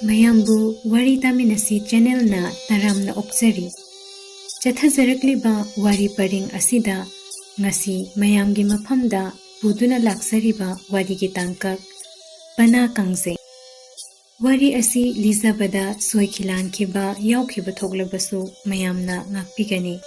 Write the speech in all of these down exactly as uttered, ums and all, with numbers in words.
ꯃꯌꯥꯝꯕꯨ ꯋꯥꯔꯤ ꯇꯥꯃꯤꯟꯅꯁꯤ ꯆꯦꯅꯦꯜꯅ ꯇꯔꯥꯝꯅ ꯑꯣꯛꯆꯔꯤ꯫ ꯆꯠꯊꯖꯔꯛꯂꯤꯕ ꯋꯥꯔꯤ ꯄꯔꯤꯡ ꯑꯁꯤꯗ ꯉꯁꯤ ꯃꯌꯥꯝꯒꯤ ꯃꯐꯝꯗ ꯄꯨꯗꯨꯅ ꯂꯥꯛꯆꯔꯤꯕ ꯋꯥꯔꯤꯒꯤ ꯇꯥꯡꯀꯛ ꯄꯅꯥ ꯀꯥꯡꯖꯩ꯫ ꯋꯥꯔꯤ ꯑꯁꯤ ꯂꯤꯖꯕꯗ ꯁꯣꯏꯈꯤ ꯂꯥꯟꯈꯤꯕ ꯌꯥꯎꯈꯤꯕ ꯊꯣꯛꯂꯕꯁꯨ ꯃꯌꯥꯝꯅ ꯉꯥꯛꯄꯤꯒꯅꯤ꯫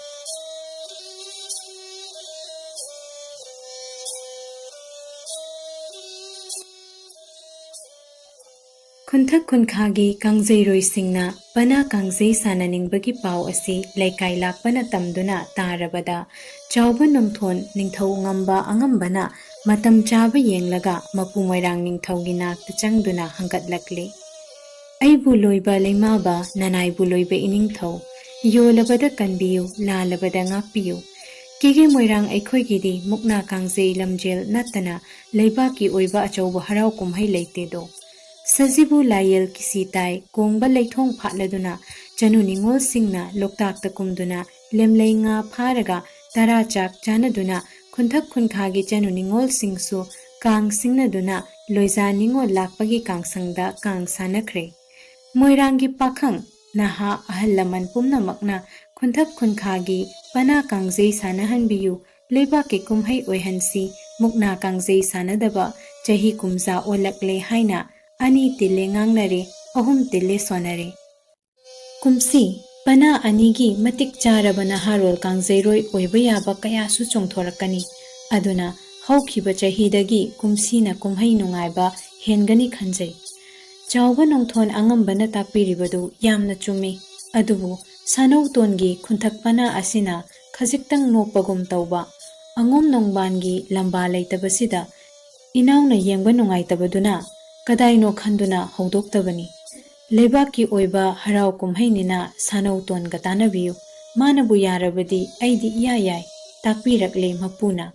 ꯈꯨꯟꯊꯛ ꯈꯨꯟꯈꯥꯒꯤ ꯀꯥꯡꯖꯩꯔꯣꯏꯁꯤꯡꯅ ꯄꯅꯥ ꯀꯥꯡꯖꯩ ꯁꯥꯟꯅꯅꯤꯡꯕꯒꯤ ꯄꯥꯎ ꯑꯁꯤ ꯂꯩꯀꯥꯏ ꯂꯥꯛꯄꯅ ꯇꯝꯗꯨꯅ ꯇꯥꯔꯕꯗ, ꯆꯥꯎꯕ ꯅꯣꯡꯊꯣꯟ ꯅꯤꯡꯊꯧ ꯉꯝꯕ ꯑꯉꯝꯕꯅ ꯃꯇꯝ ꯆꯥꯕ ꯌꯦꯡꯂꯒ ꯃꯄꯨ ꯃꯣꯏꯔꯥꯡ ꯅꯤꯡꯊꯧꯒꯤ ꯅꯥꯛꯇ ꯆꯪꯗꯨꯅ ꯍꯪꯒꯠꯂꯛꯂꯤ꯫ "ꯑꯩꯕꯨ ꯂꯣꯏꯕ ꯂꯩꯃꯥꯕ, ꯅꯅꯥꯏꯕꯨ ꯂꯣꯏꯕ ꯏꯅꯤꯡꯊꯧ, ꯌꯣꯜꯂꯕꯗ ꯀꯟꯕꯤꯌꯨ, ꯂꯥꯜꯂꯕꯗ ꯉꯥꯛꯄꯤꯌꯨ꯫ ꯀꯦꯒꯦ ꯃꯣꯏꯔꯥꯡ ꯑꯩꯈꯣꯏꯒꯤꯗꯤ ꯃꯨꯛꯅꯥ ꯀꯥꯡꯖꯩ ꯂꯝꯖꯦꯜ ꯅꯠꯇꯅ ꯂꯩꯕꯥꯛꯀꯤ ꯑꯣꯏꯕ ꯑꯆꯧꯕ ꯍꯔꯥꯎ ꯀꯨꯝꯍꯩ ꯂꯩꯇꯦꯗꯣ꯫ ꯁꯖꯤꯕꯨ ꯂꯥꯏꯌꯦꯜ ꯀꯤꯁꯤ ꯇꯥꯏ, ꯀꯣꯡꯕ ꯂꯩꯊꯣꯡ ꯐꯥꯠꯂꯗꯨꯅ ꯆꯅꯨ ꯅꯤꯉꯣꯜꯁꯤꯡꯅ ꯂꯣꯛꯇꯥꯛꯇ ꯀꯨꯝꯗꯨꯅ ꯂꯦꯝꯂꯩ ꯉꯥ ꯐꯥꯔꯒ ꯇꯔꯥ ꯆꯥꯛ ꯆꯥꯅꯗꯨꯅ ꯈꯨꯟꯊꯛ ꯈꯨꯟꯈꯥꯒꯤ ꯆꯅꯨ ꯅꯤꯉꯣꯜꯁꯤꯡꯁꯨ ꯀꯥꯡ ꯁꯤꯡꯅꯗꯨꯅ ꯂꯣꯏꯖꯥ ꯅꯤꯉꯣꯜ ꯂꯥꯛꯄꯒꯤ ꯀꯥꯡꯁꯪꯗ ꯀꯥꯡ ꯁꯥꯟꯅꯈ꯭ꯔꯦ꯫ ꯃꯣꯏꯔꯥꯡꯒꯤ ꯄꯥꯈꯪ ꯅꯍꯥ ꯑꯍꯜ ꯂꯃꯟ ꯄꯨꯝꯅꯃꯛꯅ ꯈꯨꯟꯊꯛ ꯈꯨꯟꯈꯥꯒꯤ ꯄꯅꯥ ꯀꯥꯡꯖꯩ ꯁꯥꯟꯅꯍꯟꯕꯤꯌꯨ, ꯂꯩꯕꯥꯛꯀꯤ ꯀꯨꯝꯍꯩ ꯑꯣꯏꯍꯟꯁꯤ, ꯃꯨꯛꯅꯥ ꯀꯥꯡꯖꯩ ꯁꯥꯟꯅꯗꯕ ꯆꯍꯤ ꯀꯨꯝꯖꯥ ꯑꯣꯜꯂꯛꯂꯦ" ꯍꯥꯏꯅ ꯑꯅꯤ ꯇꯤꯜꯂꯦ ꯉꯥꯡꯅꯔꯦ, ꯑꯍꯨꯝ ꯇꯤꯜꯂꯦ ꯁꯣꯟꯅꯔꯦ꯫ ꯀꯨꯝꯁꯤ ꯄꯅꯥ ꯑꯅꯤꯒꯤ ꯃꯇꯤꯛ ꯆꯥꯔꯕ ꯅꯍꯥꯔꯣꯜ ꯀꯥꯡꯖꯩꯔꯣꯏ ꯑꯣꯏꯕ ꯌꯥꯕ ꯀꯌꯥꯁꯨ ꯆꯣꯡꯊꯣꯔꯛꯀꯅꯤ꯫ ꯑꯗꯨꯅ ꯍꯧꯈꯤꯕ ꯆꯍꯤꯗꯒꯤ ꯀꯨꯝꯁꯤꯅ ꯀꯨꯝꯍꯩ ꯅꯨꯡꯉꯥꯏꯕ ꯍꯦꯟꯒꯅꯤ ꯈꯟꯖꯩ꯫ ꯆꯥꯎꯕ ꯅꯣꯡꯊꯣꯟ ꯑꯉꯝꯕꯅ ꯇꯥꯛꯄꯤꯔꯤꯕꯗꯨ ꯌꯥꯝꯅ ꯆꯨꯝꯃꯤ꯫ ꯑꯗꯨꯕꯨ ꯁꯥꯅꯧꯇꯣꯟꯒꯤ ꯈꯨꯟꯊꯛ ꯄꯅꯥ ꯑꯁꯤꯅ ꯈꯖꯤꯛꯇꯪ ꯅꯣꯞꯄꯒꯨꯝ ꯇꯧꯕ꯫ ꯑꯉꯣꯝ ꯅꯣꯡꯕꯥꯟꯒꯤ ꯂꯝꯕꯥ ꯂꯩꯇꯕꯁꯤꯗ ꯏꯅꯥꯎꯅ ꯌꯦꯡꯕ ꯅꯨꯡꯉꯥꯏꯇꯕꯗꯨꯅ ꯀꯗꯥꯏꯅꯣ ꯈꯟꯗꯨꯅ ꯍꯧꯗꯣꯛꯇꯕꯅꯤ꯫ ꯂꯩꯕꯥꯛꯀꯤ ꯑꯣꯏꯕ ꯍꯔꯥꯎ ꯀꯨꯝꯍꯩꯅꯤꯅ ꯁꯥꯅꯧꯇꯣꯟꯒ ꯇꯥꯟꯅꯕꯤꯌꯨ꯫ ꯃꯥꯅꯕꯨ ꯌꯥꯔꯕꯗꯤ ꯑꯩꯗꯤ ꯏꯌꯥ ꯌꯥꯏ, ꯇꯥꯛꯄꯤꯔꯛꯂꯦ ꯃꯄꯨꯅ꯫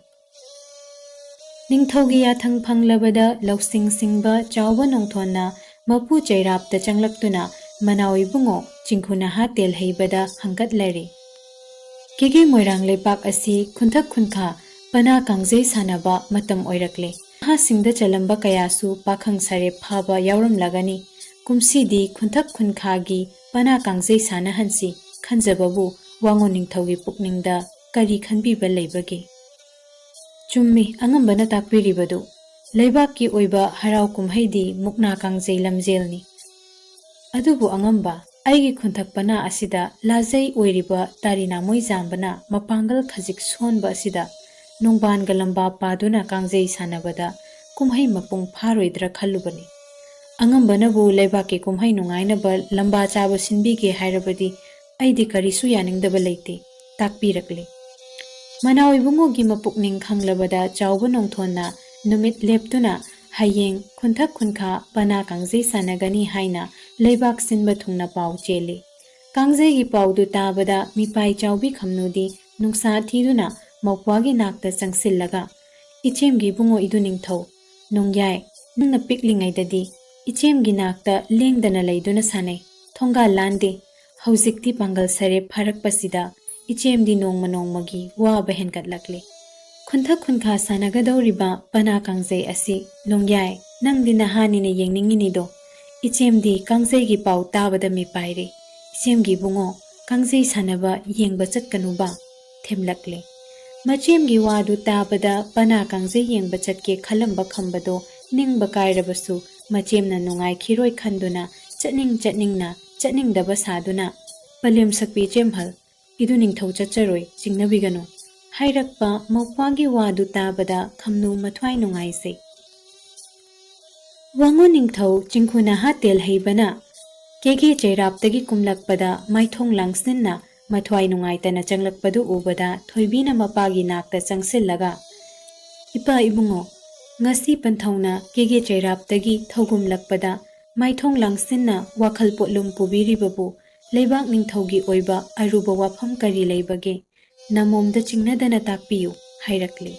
ꯅꯤꯡꯊꯧꯒꯤ ꯌꯥꯊꯪ ꯐꯪꯂꯕꯗ ꯂꯧꯁꯤꯡ ꯁꯤꯡꯕ ꯆꯥꯎꯕ ꯅꯣꯡꯊꯣꯟꯅ ꯃꯄꯨ ꯆꯩꯔꯥꯞꯇ ꯆꯪꯂꯛꯇꯨꯅ ꯃꯅꯥꯎ ꯏꯕꯨꯡꯉꯣ ꯆꯤꯡꯈꯨ ꯅꯍꯥ ꯇꯦꯜꯍꯩꯕꯗ ꯍꯪꯒꯠꯂꯔꯦ꯫ ꯀꯦꯒꯦ ꯃꯣꯏꯔꯥꯡ ꯂꯩꯄꯥꯛ ꯑꯁꯤ ꯈꯨꯟꯊꯛ ꯈꯨꯟꯈꯥ ꯄꯅꯥ ꯀꯥꯡꯖꯩ ꯁꯥꯟꯅꯕ ꯃꯇꯝ ꯑꯣꯏꯔꯛꯂꯦ꯫ ꯅꯍꯥꯁꯤꯡꯗ ꯆꯜꯂꯝꯕ ꯀꯌꯥꯁꯨ ꯄꯥꯈꯪ ꯁꯥꯔꯦꯞ ꯐꯥꯕ ꯌꯥꯎꯔꯝꯂꯒꯅꯤ꯫ ꯀꯨꯝꯁꯤꯗꯤ ꯈꯨꯟꯊꯛ ꯈꯨꯟꯈꯥꯒꯤ ꯄꯅꯥ ꯀꯥꯡꯖꯩ ꯁꯥꯟꯅꯍꯟꯁꯤ ꯈꯟꯖꯕꯕꯨ ꯋꯥꯉꯣꯟ ꯅꯤꯡꯊꯧꯒꯤ ꯄꯨꯛꯅꯤꯡꯗ ꯀꯔꯤ ꯈꯟꯕꯤꯕ ꯂꯩꯕꯒꯦ? ꯆꯨꯝꯃꯤ, ꯑꯉꯝꯕꯅ ꯇꯥꯛꯄꯤꯔꯤꯕꯗꯨ꯫ ꯂꯩꯕꯥꯛꯀꯤ ꯑꯣꯏꯕ ꯍꯔꯥꯎ ꯀꯨꯝꯍꯩꯗꯤ ꯃꯨꯛꯅꯥ ꯀꯥꯡꯖꯩ ꯂꯝꯖꯦꯜꯅꯤ꯫ ꯑꯗꯨꯕꯨ ꯑꯉꯝꯕ, ꯑꯩꯒꯤ ꯈꯨꯟꯊꯛ ꯄꯅꯥ ꯑꯁꯤꯗ ꯂꯥꯖꯩ ꯑꯣꯏꯔꯤꯕ ꯇꯥꯔꯤ ꯅꯥꯃꯣꯏ ꯖꯥꯝꯕꯅ ꯃꯄꯥꯡꯒꯜ ꯈꯖꯤꯛ ꯁꯣꯟꯕ ꯑꯁꯤꯗ ꯅꯣꯡꯕꯥꯟꯒ ꯂꯝꯕꯥ ꯄꯥꯗꯨꯅ ꯀꯥꯡꯖꯩ ꯁꯥꯟꯅꯕꯗ ꯀꯨꯝꯍꯩ ꯃꯄꯨꯡ ꯐꯥꯔꯣꯏꯗ꯭ꯔꯥ ꯈꯜꯂꯨꯕꯅꯤ꯫ ꯑꯉꯝꯕꯅꯕꯨ ꯂꯩꯕꯥꯛꯀꯤ ꯀꯨꯝꯍꯩ ꯅꯨꯡꯉꯥꯏꯅꯕ ꯂꯝꯕꯥ ꯆꯥꯕ ꯁꯤꯟꯕꯤꯒꯦ ꯍꯥꯏꯔꯕꯗꯤ ꯑꯩꯗꯤ ꯀꯔꯤꯁꯨ ꯌꯥꯅꯤꯡꯗꯕ ꯂꯩꯇꯦ, ꯇꯥꯛꯄꯤꯔꯛꯂꯤ꯫ ꯃꯅꯥꯎ ꯏꯕꯨꯡꯉꯣꯒꯤ ꯃꯄꯨꯛꯅꯤꯡ ꯈꯪꯂꯕꯗ ꯆꯥꯎꯕ ꯅꯣꯡꯊꯣꯟꯅ ꯅꯨꯃꯤꯠ ꯂꯦꯞꯇꯨꯅ ꯍꯌꯦꯡ ꯈꯨꯟꯊꯛ ꯈꯨꯟꯈꯥ ꯄꯅꯥ ꯀꯥꯡꯖꯩ ꯁꯥꯟꯅꯒꯅꯤ ꯍꯥꯏꯅ ꯂꯩꯕꯥꯛ ꯁꯤꯟꯕ ꯊꯨꯡꯅ ꯄꯥꯎ ꯆꯦꯜꯂꯤ꯫ ꯀꯥꯡꯖꯩꯒꯤ ꯄꯥꯎꯗꯨ ꯇꯥꯕꯗ ꯃꯤꯄꯥꯏ ꯆꯥꯎꯕꯤ ꯈꯝꯅꯨꯗꯤ ꯅꯨꯡꯁꯥ ꯊꯤꯗꯨꯅ ꯃꯧꯄ꯭ꯋꯥꯒꯤ ꯅꯥꯛꯇ ꯆꯪꯁꯤꯜꯂꯒ, "ꯏꯆꯦꯝꯒꯤ ꯏꯕꯨꯡꯉꯣ ꯏꯗꯨ ꯅꯤꯡꯊꯧ, ꯅꯣꯡꯌꯥꯏ, ꯅꯪꯅ ꯄꯤꯛꯂꯤꯉꯩꯗꯗꯤ ꯏꯆꯦꯝꯒꯤ ꯅꯥꯛꯇ ꯂꯦꯡꯗꯅ ꯂꯩꯗꯨꯅ ꯁꯥꯟꯅꯩ, ꯊꯣꯡꯒꯥꯜ ꯂꯥꯟꯗꯦ꯫ ꯍꯧꯖꯤꯛꯇꯤ ꯄꯥꯡꯒꯜ ꯁꯔꯦꯞ ꯐꯥꯔꯛꯄꯁꯤꯗ ꯏꯆꯦꯝꯗꯤ ꯅꯣꯡꯃ ꯅꯣꯡꯃꯒꯤ ꯋꯥꯕ ꯍꯦꯟꯒꯠꯂꯛꯂꯦ꯫ ꯈꯨꯟꯊꯛ ꯈꯨꯟꯈꯥ ꯁꯥꯟꯅꯒꯗꯧꯔꯤꯕ ꯄꯅꯥ ꯀꯥꯡꯖꯩ ꯑꯁꯤ ꯅꯣꯡꯌꯥꯏ, ꯅꯪꯗꯤ ꯅꯍꯥꯅꯤꯅ ꯌꯦꯡꯅꯤꯡꯉꯤꯅꯤꯗꯣ꯫ ꯏꯆꯦꯝꯗꯤ ꯀꯥꯡꯖꯩꯒꯤ ꯄꯥꯎ ꯇꯥꯕꯗ ꯃꯤꯄꯥꯏꯔꯦ꯫ ꯏꯆꯦꯝꯒꯤ ꯏꯕꯨꯡꯉꯣ, ꯀꯥꯡꯖꯩ ꯁꯥꯟꯅꯕ ꯌꯦꯡꯕ ꯆꯠꯀꯅꯨꯕ" ꯊꯦꯝꯂꯛꯂꯦ꯫ ꯃꯆꯦꯝꯒꯤ ꯋꯥꯗꯨ ꯇꯥꯕꯗ ꯄꯅꯥ ꯀꯥꯡꯖꯩ ꯌꯦꯡꯕ ꯆꯠꯀꯦ ꯈꯜꯂꯝꯕ ꯈꯝꯕꯗꯣ ꯅꯤꯡꯕ ꯀꯥꯏꯔꯕꯁꯨ ꯃꯆꯦꯝꯅ ꯅꯨꯡꯉꯥꯏꯈꯤꯔꯣꯏ ꯈꯟꯗꯨꯅ ꯆꯠꯅꯤꯡ ꯆꯠꯅꯤꯡꯅ ꯆꯠꯅꯤꯡꯗꯕ ꯁꯥꯗꯨꯅ, "ꯄꯂꯦꯝ ꯁꯛꯄꯤ ꯏꯆꯦꯝꯍꯜ, ꯏꯗꯨ ꯅꯤꯡꯊꯧ ꯆꯠꯆꯔꯣꯏ, ꯆꯤꯡꯅꯕꯤꯒꯅꯨ" ꯍꯥꯏꯔꯛꯄ ꯃꯧꯄ꯭ꯋꯥꯒꯤ ꯋꯥꯗꯨ ꯇꯥꯕꯗ ꯈꯝꯅꯨ ꯃꯊ꯭ꯋꯥꯏ ꯅꯨꯡꯉꯥꯏꯖꯩ꯫ ꯋꯥꯉꯣꯟ ꯅꯤꯡꯊꯧ ꯆꯤꯡꯈꯨ ꯅꯍꯥ ꯇꯦꯜꯍꯩꯕꯅ ꯀꯦꯒꯦ ꯆꯩꯔꯥꯞꯇꯒꯤ ꯀꯨꯝꯂꯛꯄꯗ ꯃꯥꯏꯊꯣꯡ ꯂꯥꯡꯁꯤꯟꯅ ꯃꯊ꯭ꯋꯥꯏ ꯅꯨꯡꯉꯥꯏꯇꯅ ꯆꯪꯂꯛꯄꯗꯨ ꯎꯕꯗ ꯊꯣꯏꯕꯤꯅ ꯃꯄꯥꯒꯤ ꯅꯥꯛꯇ ꯆꯪꯁꯤꯜꯂꯒ, "ꯏꯄꯥ ꯏꯕꯨꯡꯉꯣ, ꯉꯁꯤ ꯄꯟꯊꯧꯅ ꯀꯦꯒꯦ ꯆꯩꯔꯥꯞꯇꯒꯤ ꯊꯧꯒꯨꯝꯂꯛꯄꯗ ꯃꯥꯏꯊꯣꯡ ꯂꯥꯡꯁꯤꯟꯅ ꯋꯥꯈꯜ ꯄꯣꯠꯂꯨꯝ ꯄꯨꯕꯤꯔꯤꯕꯕꯨ ꯂꯩꯕꯥꯛ ꯅꯤꯡꯊꯧꯒꯤ ꯑꯣꯏꯕ ꯑꯔꯨꯕ ꯋꯥꯐꯝ ꯀꯔꯤ ꯂꯩꯕꯒꯦ? ꯅꯃꯣꯝꯗ ꯆꯤꯡꯅꯗꯅ ꯇꯥꯛꯄꯤꯌꯨ" ꯍꯥꯏꯔꯛꯂꯤ꯫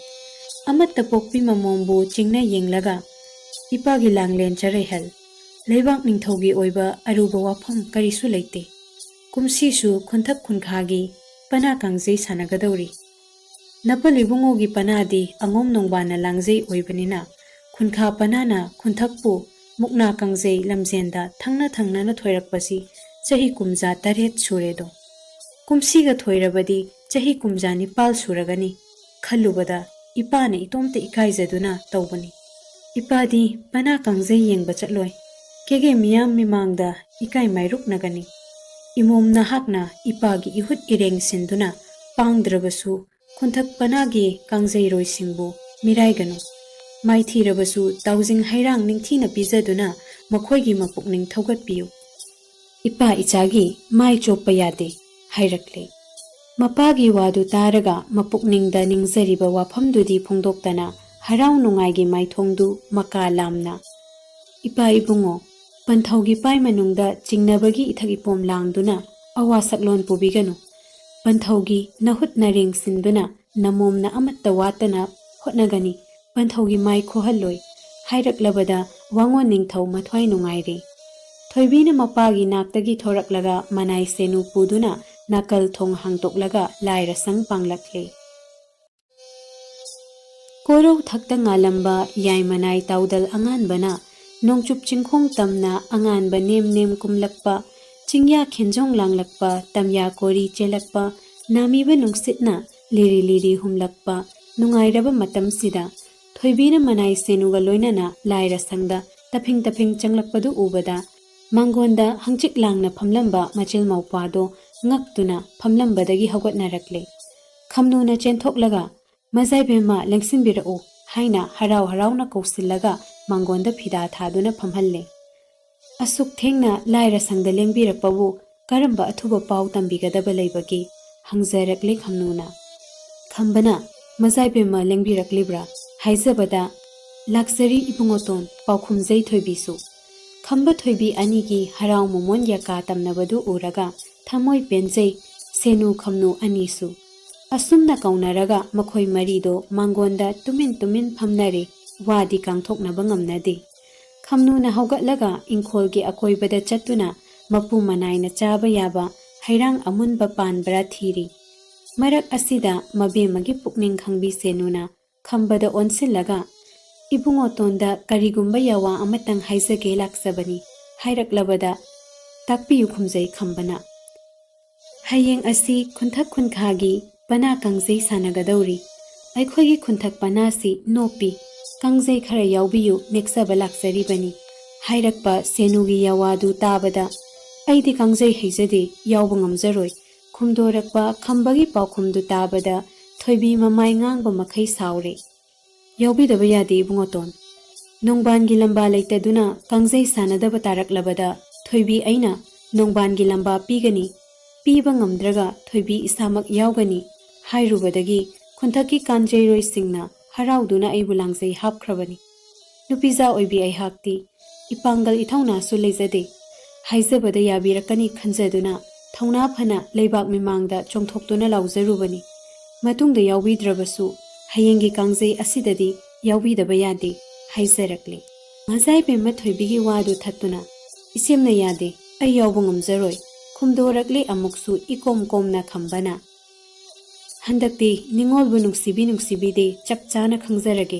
ꯑꯃꯠꯇ ꯄꯣꯛꯄꯤ ꯃꯃꯣꯝꯕꯨ ꯆꯤꯡꯅ ꯌꯦꯡꯂꯒ, "ꯏꯄꯥꯒꯤ ꯂꯥꯡꯂꯦꯟ ꯆꯔꯩꯍꯜ, ꯂꯩꯕꯥꯛ ꯅꯤꯡꯊꯧꯒꯤ ꯑꯣꯏꯕ ꯑꯔꯨꯕ ꯋꯥꯐꯝ ꯀꯔꯤꯁꯨ ꯂꯩꯇꯦ꯫ ꯀꯨꯝꯁꯤꯁꯨ ꯈꯨꯟꯊꯛ ꯈꯨꯟꯈꯥꯒꯤ ꯄꯅꯥ ꯀꯥꯡꯖꯩ ꯁꯥꯟꯅꯒꯗꯧꯔꯤ꯫ ꯅꯄꯜ ꯏꯕꯨꯡꯉꯣꯒꯤ ꯄꯅꯥꯗꯤ ꯑꯉꯣꯝ ꯅꯣꯡꯕꯥꯟꯅ ꯂꯥꯡꯖꯩ ꯑꯣꯏꯕꯅꯤꯅ, ꯈꯨꯟꯈꯥ ꯄꯅꯥꯅ ꯈꯨꯟꯊꯛꯄꯨ ꯃꯨꯛꯅꯥ ꯀꯥꯡꯖꯩ ꯂꯝꯖꯦꯟꯗ ꯊꯪꯅ ꯊꯪꯅꯅ ꯊꯣꯏꯔꯛꯄꯁꯤ ꯆꯍꯤ ꯀꯨꯝꯖꯥ ꯇꯔꯦꯠ ꯁꯨꯔꯦꯗꯣ꯫ ꯀꯨꯝꯁꯤꯒ ꯊꯣꯏꯔꯕꯗꯤ ꯆꯍꯤ ꯀꯨꯝꯖꯥ ꯅꯤꯄꯥꯜ ꯁꯨꯔꯒꯅꯤ꯫ ꯈꯜꯂꯨꯕꯗ ꯏꯄꯥꯅ ꯏꯇꯣꯝꯇ ꯏꯀꯥꯏꯖꯗꯨꯅ ꯇꯧꯕꯅꯤ꯫ ꯏꯄꯥꯗꯤ ꯄꯅꯥ ꯀꯥꯡꯖꯩ ꯌꯦꯡꯕ ꯆꯠꯂꯣꯏ꯫ ꯀꯦꯒꯦ ꯃꯤꯌꯥꯝ ꯃꯤꯃꯥꯡꯗ ꯏꯀꯥꯏ ꯃꯥꯏꯔꯨꯛꯅꯒꯅꯤ꯫ ꯏꯃꯣꯝ ꯅꯍꯥꯛꯅ ꯏꯄꯥꯒꯤ ꯏꯍꯨꯠ ꯏꯔꯦꯡ ꯁꯤꯟꯗꯨꯅ ꯄꯥꯡꯗ꯭ꯔꯕꯁꯨ ꯈꯨꯟꯊꯛ ꯄꯅꯥꯒꯤ ꯀꯥꯡꯖꯩꯔꯣꯏꯁꯤꯡꯕꯨ ꯃꯤꯔꯥꯏꯒꯅꯨ꯫ ꯃꯥꯏꯊꯤꯔꯕꯁꯨ ꯇꯥꯎꯖꯤꯡ ꯍꯩꯔꯥꯡ ꯅꯤꯡꯊꯤꯅ ꯄꯤꯖꯗꯨꯅ ꯃꯈꯣꯏꯒꯤ ꯃꯄꯨꯛꯅꯤꯡ ꯊꯧꯒꯠꯄꯤꯌꯨ꯫ ꯏꯄꯥ ꯏꯆꯥꯒꯤ ꯃꯥꯏ ꯆꯣꯞꯄ ꯌꯥꯗꯦ ꯍꯥꯏꯔꯛꯂꯦ꯫ ꯃꯄꯥꯒꯤ ꯋꯥꯗꯨ ꯇꯥꯔꯒ ꯃꯄꯨꯛꯅꯤꯡꯗ ꯅꯤꯡꯖꯔꯤꯕ ꯋꯥꯐꯝꯗꯨꯗꯤ ꯐꯣꯡꯗꯣꯛꯇꯅ ꯍꯔꯥꯎ ꯅꯨꯡꯉꯥꯏꯒꯤ ꯃꯥꯏꯊꯣꯡꯗꯨ ꯃꯀꯥ ꯂꯥꯝꯅ, "ꯏꯄꯥ ꯏꯕꯨꯡꯉꯣ, ꯄꯟꯊꯧꯒꯤ ꯄꯥꯏ ꯃꯅꯨꯡꯗ ꯆꯤꯡꯅꯕꯒꯤ ꯏꯊꯛ ꯏꯄꯣꯝ ꯂꯥꯡꯗꯨꯅ ꯑꯋꯥ ꯁꯛꯂꯣꯟ ꯄꯨꯕꯤꯒꯅꯨ꯫ ꯄꯟꯊꯧꯒꯤ ꯅꯍꯨꯠ ꯅꯔꯦꯡ ꯁꯤꯟꯗꯨꯅ ꯅꯃꯣꯝꯅ ꯑꯃꯠꯇ ꯋꯥꯠꯇꯅ ꯍꯣꯠꯅꯒꯅꯤ꯫ ꯄꯟꯊꯧꯒꯤ ꯃꯥꯏ ꯈꯣꯍꯜꯂꯣꯏ" ꯍꯥꯏꯔꯛꯂꯕꯗ ꯋꯥꯉꯣꯟ ꯅꯤꯡꯊꯧ ꯃꯊ꯭ꯋꯥꯏ ꯅꯨꯡꯉꯥꯏꯔꯦ꯫ ꯊꯣꯏꯕꯤꯅ ꯃꯄꯥꯒꯤ ꯅꯥꯛꯇꯒꯤ ꯊꯣꯔꯛꯂꯒ ꯃꯅꯥꯏ ꯁꯦꯅꯨ ꯄꯨꯗꯨꯅ ꯅꯥꯀꯜ ꯊꯣꯡ ꯍꯥꯡꯗꯣꯛꯂꯒ ꯂꯥꯏꯔꯁꯪ ꯄꯥꯡꯂꯛꯂꯦ꯫ ꯀꯣꯔꯧ ꯊꯛꯇ ꯉꯥꯜꯂꯝꯕ ꯌꯥꯏꯃꯅꯥꯏ ꯇꯥꯎꯗꯜ ꯑꯉꯥꯟꯕꯅ ꯅꯣꯡꯆꯨꯞ ꯆꯤꯡꯈꯣꯡ ꯇꯝꯅ ꯑꯉꯥꯟꯕ ꯅꯦꯝ ꯅꯦꯝ ꯀꯨꯝꯂꯛꯄ, ꯆꯤꯡꯌꯥ ꯈꯦꯟꯖꯣꯡ ꯂꯥꯡꯂꯛꯄ, ꯇꯝꯌꯥ ꯀꯣꯔꯤ ꯆꯦꯜꯂꯛꯄ, ꯅꯥꯃꯤꯕ ꯅꯨꯡꯁꯤꯠꯅ ꯂꯤꯔꯤ ꯂꯤꯔꯤ ꯍꯨꯝꯂꯛꯄ ꯅꯨꯡꯉꯥꯏꯔꯕ ꯃꯇꯝꯁꯤꯗ ꯊꯣꯏꯕꯤꯅ ꯃꯅꯥꯏ ꯁꯦꯅꯨꯒ ꯂꯣꯏꯅꯅ ꯂꯥꯏꯔꯁꯪꯗ ꯇꯐꯤꯡ ꯇꯐꯤꯡ ꯆꯪꯂꯛꯄꯗꯨ ꯎꯕꯗ ꯃꯥꯡꯒꯣꯟꯗ ꯍꯪꯆꯤꯛ ꯂꯥꯡꯅ ꯐꯝꯂꯝꯕ ꯃꯆꯤꯜ ꯃꯧꯄ꯭ꯋꯥꯗꯣ ꯉꯛꯇꯨꯅ ꯐꯝꯂꯝꯕꯗꯒꯤ ꯍꯧꯒꯠꯅꯔꯛꯂꯦ꯫ ꯈꯝꯅꯨꯅ ꯆꯦꯟꯊꯣꯛꯂꯒ "ꯃꯖꯥꯏꯕꯦꯝꯃ, ꯂꯦꯡꯁꯤꯟꯕꯤꯔꯛꯎ" ꯍꯥꯏꯅ ꯍꯔꯥꯎ ꯍꯔꯥꯎꯅ ꯀꯧꯁꯤꯜꯂꯒ ꯃꯥꯡꯒꯣꯟꯗ ꯐꯤꯗꯥ ꯊꯥꯗꯨꯅ ꯐꯝꯍꯜꯂꯦ꯫ "ꯑꯁꯨꯛ ꯊꯦꯡꯅ ꯂꯥꯏꯔ ꯁꯪꯗ ꯂꯦꯡꯕꯤꯔꯛꯄꯕꯨ ꯀꯔꯝꯕ ꯑꯊꯨꯕ ꯄꯥꯎ ꯇꯝꯕꯤꯒꯗꯕ ꯂꯩꯕꯒꯦ?" ꯍꯪꯖꯔꯛꯂꯦ ꯈꯝꯅꯨꯅ꯫ ꯈꯝꯕꯅ "ꯃꯖꯥꯏꯕꯦꯝꯃ ꯂꯦꯡꯕꯤꯔꯛꯂꯤꯕ꯭ꯔꯥ?" ꯍꯥꯏꯖꯕꯗ, "ꯂꯥꯛꯆꯔꯤ ꯏꯕꯨꯡꯉꯣꯇꯣꯟ" ꯄꯥꯎꯈꯨꯝꯖꯩ ꯊꯣꯏꯕꯤꯁꯨ꯫ ꯈꯝꯕ ꯊꯣꯏꯕꯤ ꯑꯅꯤꯒꯤ ꯍꯔꯥꯎ ꯃꯃꯣꯟ ꯌꯥꯀꯥ ꯇꯝꯅꯕꯗꯨ ꯎꯔꯒ ꯊꯃꯣꯏ ꯄꯦꯟꯖꯩ ꯁꯦꯅꯨ ꯈꯝꯅꯨ ꯑꯅꯤꯁꯨ꯫ ꯑꯁꯨꯝꯅ ꯀꯧꯅꯔꯒ ꯃꯈꯣꯏ ꯃꯔꯤꯗꯣ ꯃꯥꯡꯒꯣꯟꯗ ꯇꯨꯃꯤꯟ ꯇꯨꯃꯤꯟ ꯐꯝꯅꯔꯦ, ꯋꯥꯗꯤ ꯀꯥꯡꯊꯣꯛꯅꯕ ꯉꯝꯅꯗꯦ꯫ ꯈꯝꯅꯨꯅ ꯍꯧꯒꯠꯂꯒ ꯏꯪꯈꯣꯜꯒꯤ ꯑꯀꯣꯏꯕꯗ ꯆꯠꯇꯨꯅ ꯃꯄꯨ ꯃꯅꯥꯏꯅ ꯆꯥꯕ ꯌꯥꯕ ꯍꯩꯔꯥꯡ ꯑꯃꯨꯟꯕ ꯄꯥꯟꯕ꯭ꯔꯥ ꯊꯤꯔꯤ꯫ ꯃꯔꯛ ꯑꯁꯤꯗ ꯃꯕꯦꯝꯃꯒꯤ ꯄꯨꯛꯅꯤꯡ ꯈꯪꯕꯤ ꯁꯦꯅꯨꯅ ꯈꯝꯕꯗ ꯑꯣꯟꯁꯤꯜꯂꯒ, "ꯏꯕꯨꯡꯉꯣꯇꯣꯟꯗ ꯀꯔꯤꯒꯨꯝꯕ ꯌꯥꯋꯥ ꯑꯃꯇꯪ ꯍꯥꯏꯖꯒꯦ ꯂꯥꯛꯆꯕꯅꯤ" ꯍꯥꯏꯔꯛꯂꯕꯗ, "ꯇꯥꯛꯄꯤꯌꯨ" ꯈꯨꯝꯖꯩ ꯈꯝꯕꯅ꯫ "ꯍꯌꯦꯡ ꯑꯁꯤ ꯈꯨꯟꯊꯛ ꯈꯨꯟꯈꯥꯒꯤ ꯄꯅꯥ ꯀꯥꯡꯖꯩ ꯁꯥꯟꯅꯒꯗꯧꯔꯤ꯫ ꯑꯩꯈꯣꯏꯒꯤ ꯈꯨꯟꯊꯛ ꯄꯅꯥꯁꯤ ꯅꯣꯞꯄꯤ꯫ ꯀꯥꯡꯖꯩ ꯈꯔ ꯌꯥꯎꯕꯤꯌꯨ, ꯅꯦꯛꯆꯕ ꯂꯥꯛꯆꯔꯤꯕꯅꯤ" ꯍꯥꯏꯔꯛꯄ ꯁꯦꯅꯨꯒꯤ ꯌꯥꯋꯥꯗꯨ ꯇꯥꯕꯗ, "ꯑꯩꯗꯤ ꯀꯥꯡꯖꯩ ꯍꯩꯖꯗꯦ, ꯌꯥꯎꯕ ꯉꯝꯖꯔꯣꯏ" ꯈꯨꯝꯗꯣꯔꯛꯄ ꯈꯝꯕꯒꯤ ꯄꯥꯎꯈꯨꯝꯗꯨ ꯇꯥꯕꯗ ꯊꯣꯏꯕꯤ ꯃꯃꯥꯏ ꯉꯥꯡꯕ ꯃꯈꯩ ꯁꯥꯎꯔꯦ꯫ "ꯌꯥꯎꯕꯤꯗꯕ ꯌꯥꯗꯦ ꯏꯕꯨꯡꯉꯣꯇꯣꯟ꯫ ꯅꯣꯡꯕꯥꯟꯒꯤ ꯂꯝꯕꯥ ꯂꯩꯇꯗꯨꯅ ꯀꯥꯡꯖꯩ ꯁꯥꯟꯅꯗꯕ ꯇꯥꯔꯛꯂꯕꯗ ꯊꯣꯏꯕꯤ ꯑꯩꯅ ꯅꯣꯡꯕꯥꯟꯒꯤ ꯂꯝꯕꯥ ꯄꯤꯒꯅꯤ, ꯄꯤꯕ ꯉꯝꯗ꯭ꯔꯒ ꯊꯣꯏꯕꯤ ꯏꯁꯥꯃꯛ ꯌꯥꯎꯒꯅꯤ" ꯍꯥꯏꯔꯨꯕꯗꯒꯤ ꯈꯨꯟꯊꯛꯀꯤ ꯀꯥꯡꯖꯩꯔꯣꯏꯁꯤꯡꯅ ꯍꯔꯥꯎꯗꯨꯅ ꯑꯩꯕꯨ ꯂꯥꯡꯖꯩ ꯍꯥꯞꯈ꯭ꯔꯕꯅꯤ꯫ ꯅꯨꯄꯤꯖꯥ ꯑꯣꯏꯕꯤ ꯑꯩꯍꯥꯛꯇꯤ ꯏꯄꯥꯡꯒꯜ ꯏꯊꯧꯅꯥꯁꯨ ꯂꯩꯖꯗꯦ꯫ ꯍꯥꯏꯖꯕꯗ ꯌꯥꯕꯤꯔꯛꯀꯅꯤ ꯈꯟꯖꯗꯨꯅ ꯊꯧꯅꯥ ꯐꯅ ꯂꯩꯕꯥꯛ ꯃꯤꯃꯥꯡꯗ ꯆꯣꯡꯊꯣꯛꯇꯨꯅ ꯂꯥꯎꯖꯔꯨꯕꯅꯤ꯫ ꯃꯇꯨꯡꯗ ꯌꯥꯎꯕꯤꯗ꯭ꯔꯕꯁꯨ ꯍꯌꯦꯡꯒꯤ ꯀꯥꯡꯖꯩ ꯑꯁꯤꯗꯗꯤ ꯌꯥꯎꯕꯤꯗꯕ ꯌꯥꯗꯦ ꯍꯥꯏꯖꯔꯛꯂꯦ꯫ ꯃꯖꯥꯏꯕꯦꯝꯃ ꯊꯣꯏꯕꯤꯒꯤ ꯋꯥꯗꯨ ꯊꯠꯇꯨꯅ, "ꯏꯆꯦꯝꯅ ꯌꯥꯗꯦ, ꯑꯩ ꯌꯥꯎꯕ ꯉꯝꯖꯔꯣꯏ" ꯈꯨꯝꯗꯣꯔꯛꯂꯦ ꯑꯃꯨꯛꯁꯨ ꯏꯀꯣꯝ ꯀꯣꯝꯅ ꯈꯝꯕꯅ꯫ "ꯍꯟꯗꯛꯇꯤ ꯅꯤꯉꯣꯜꯕꯨ ꯅꯨꯡꯁꯤꯕꯤ ꯅꯨꯡꯁꯤꯕꯤꯗꯦ ꯆꯞ ꯆꯥꯅ ꯈꯪꯖꯔꯒꯦ꯫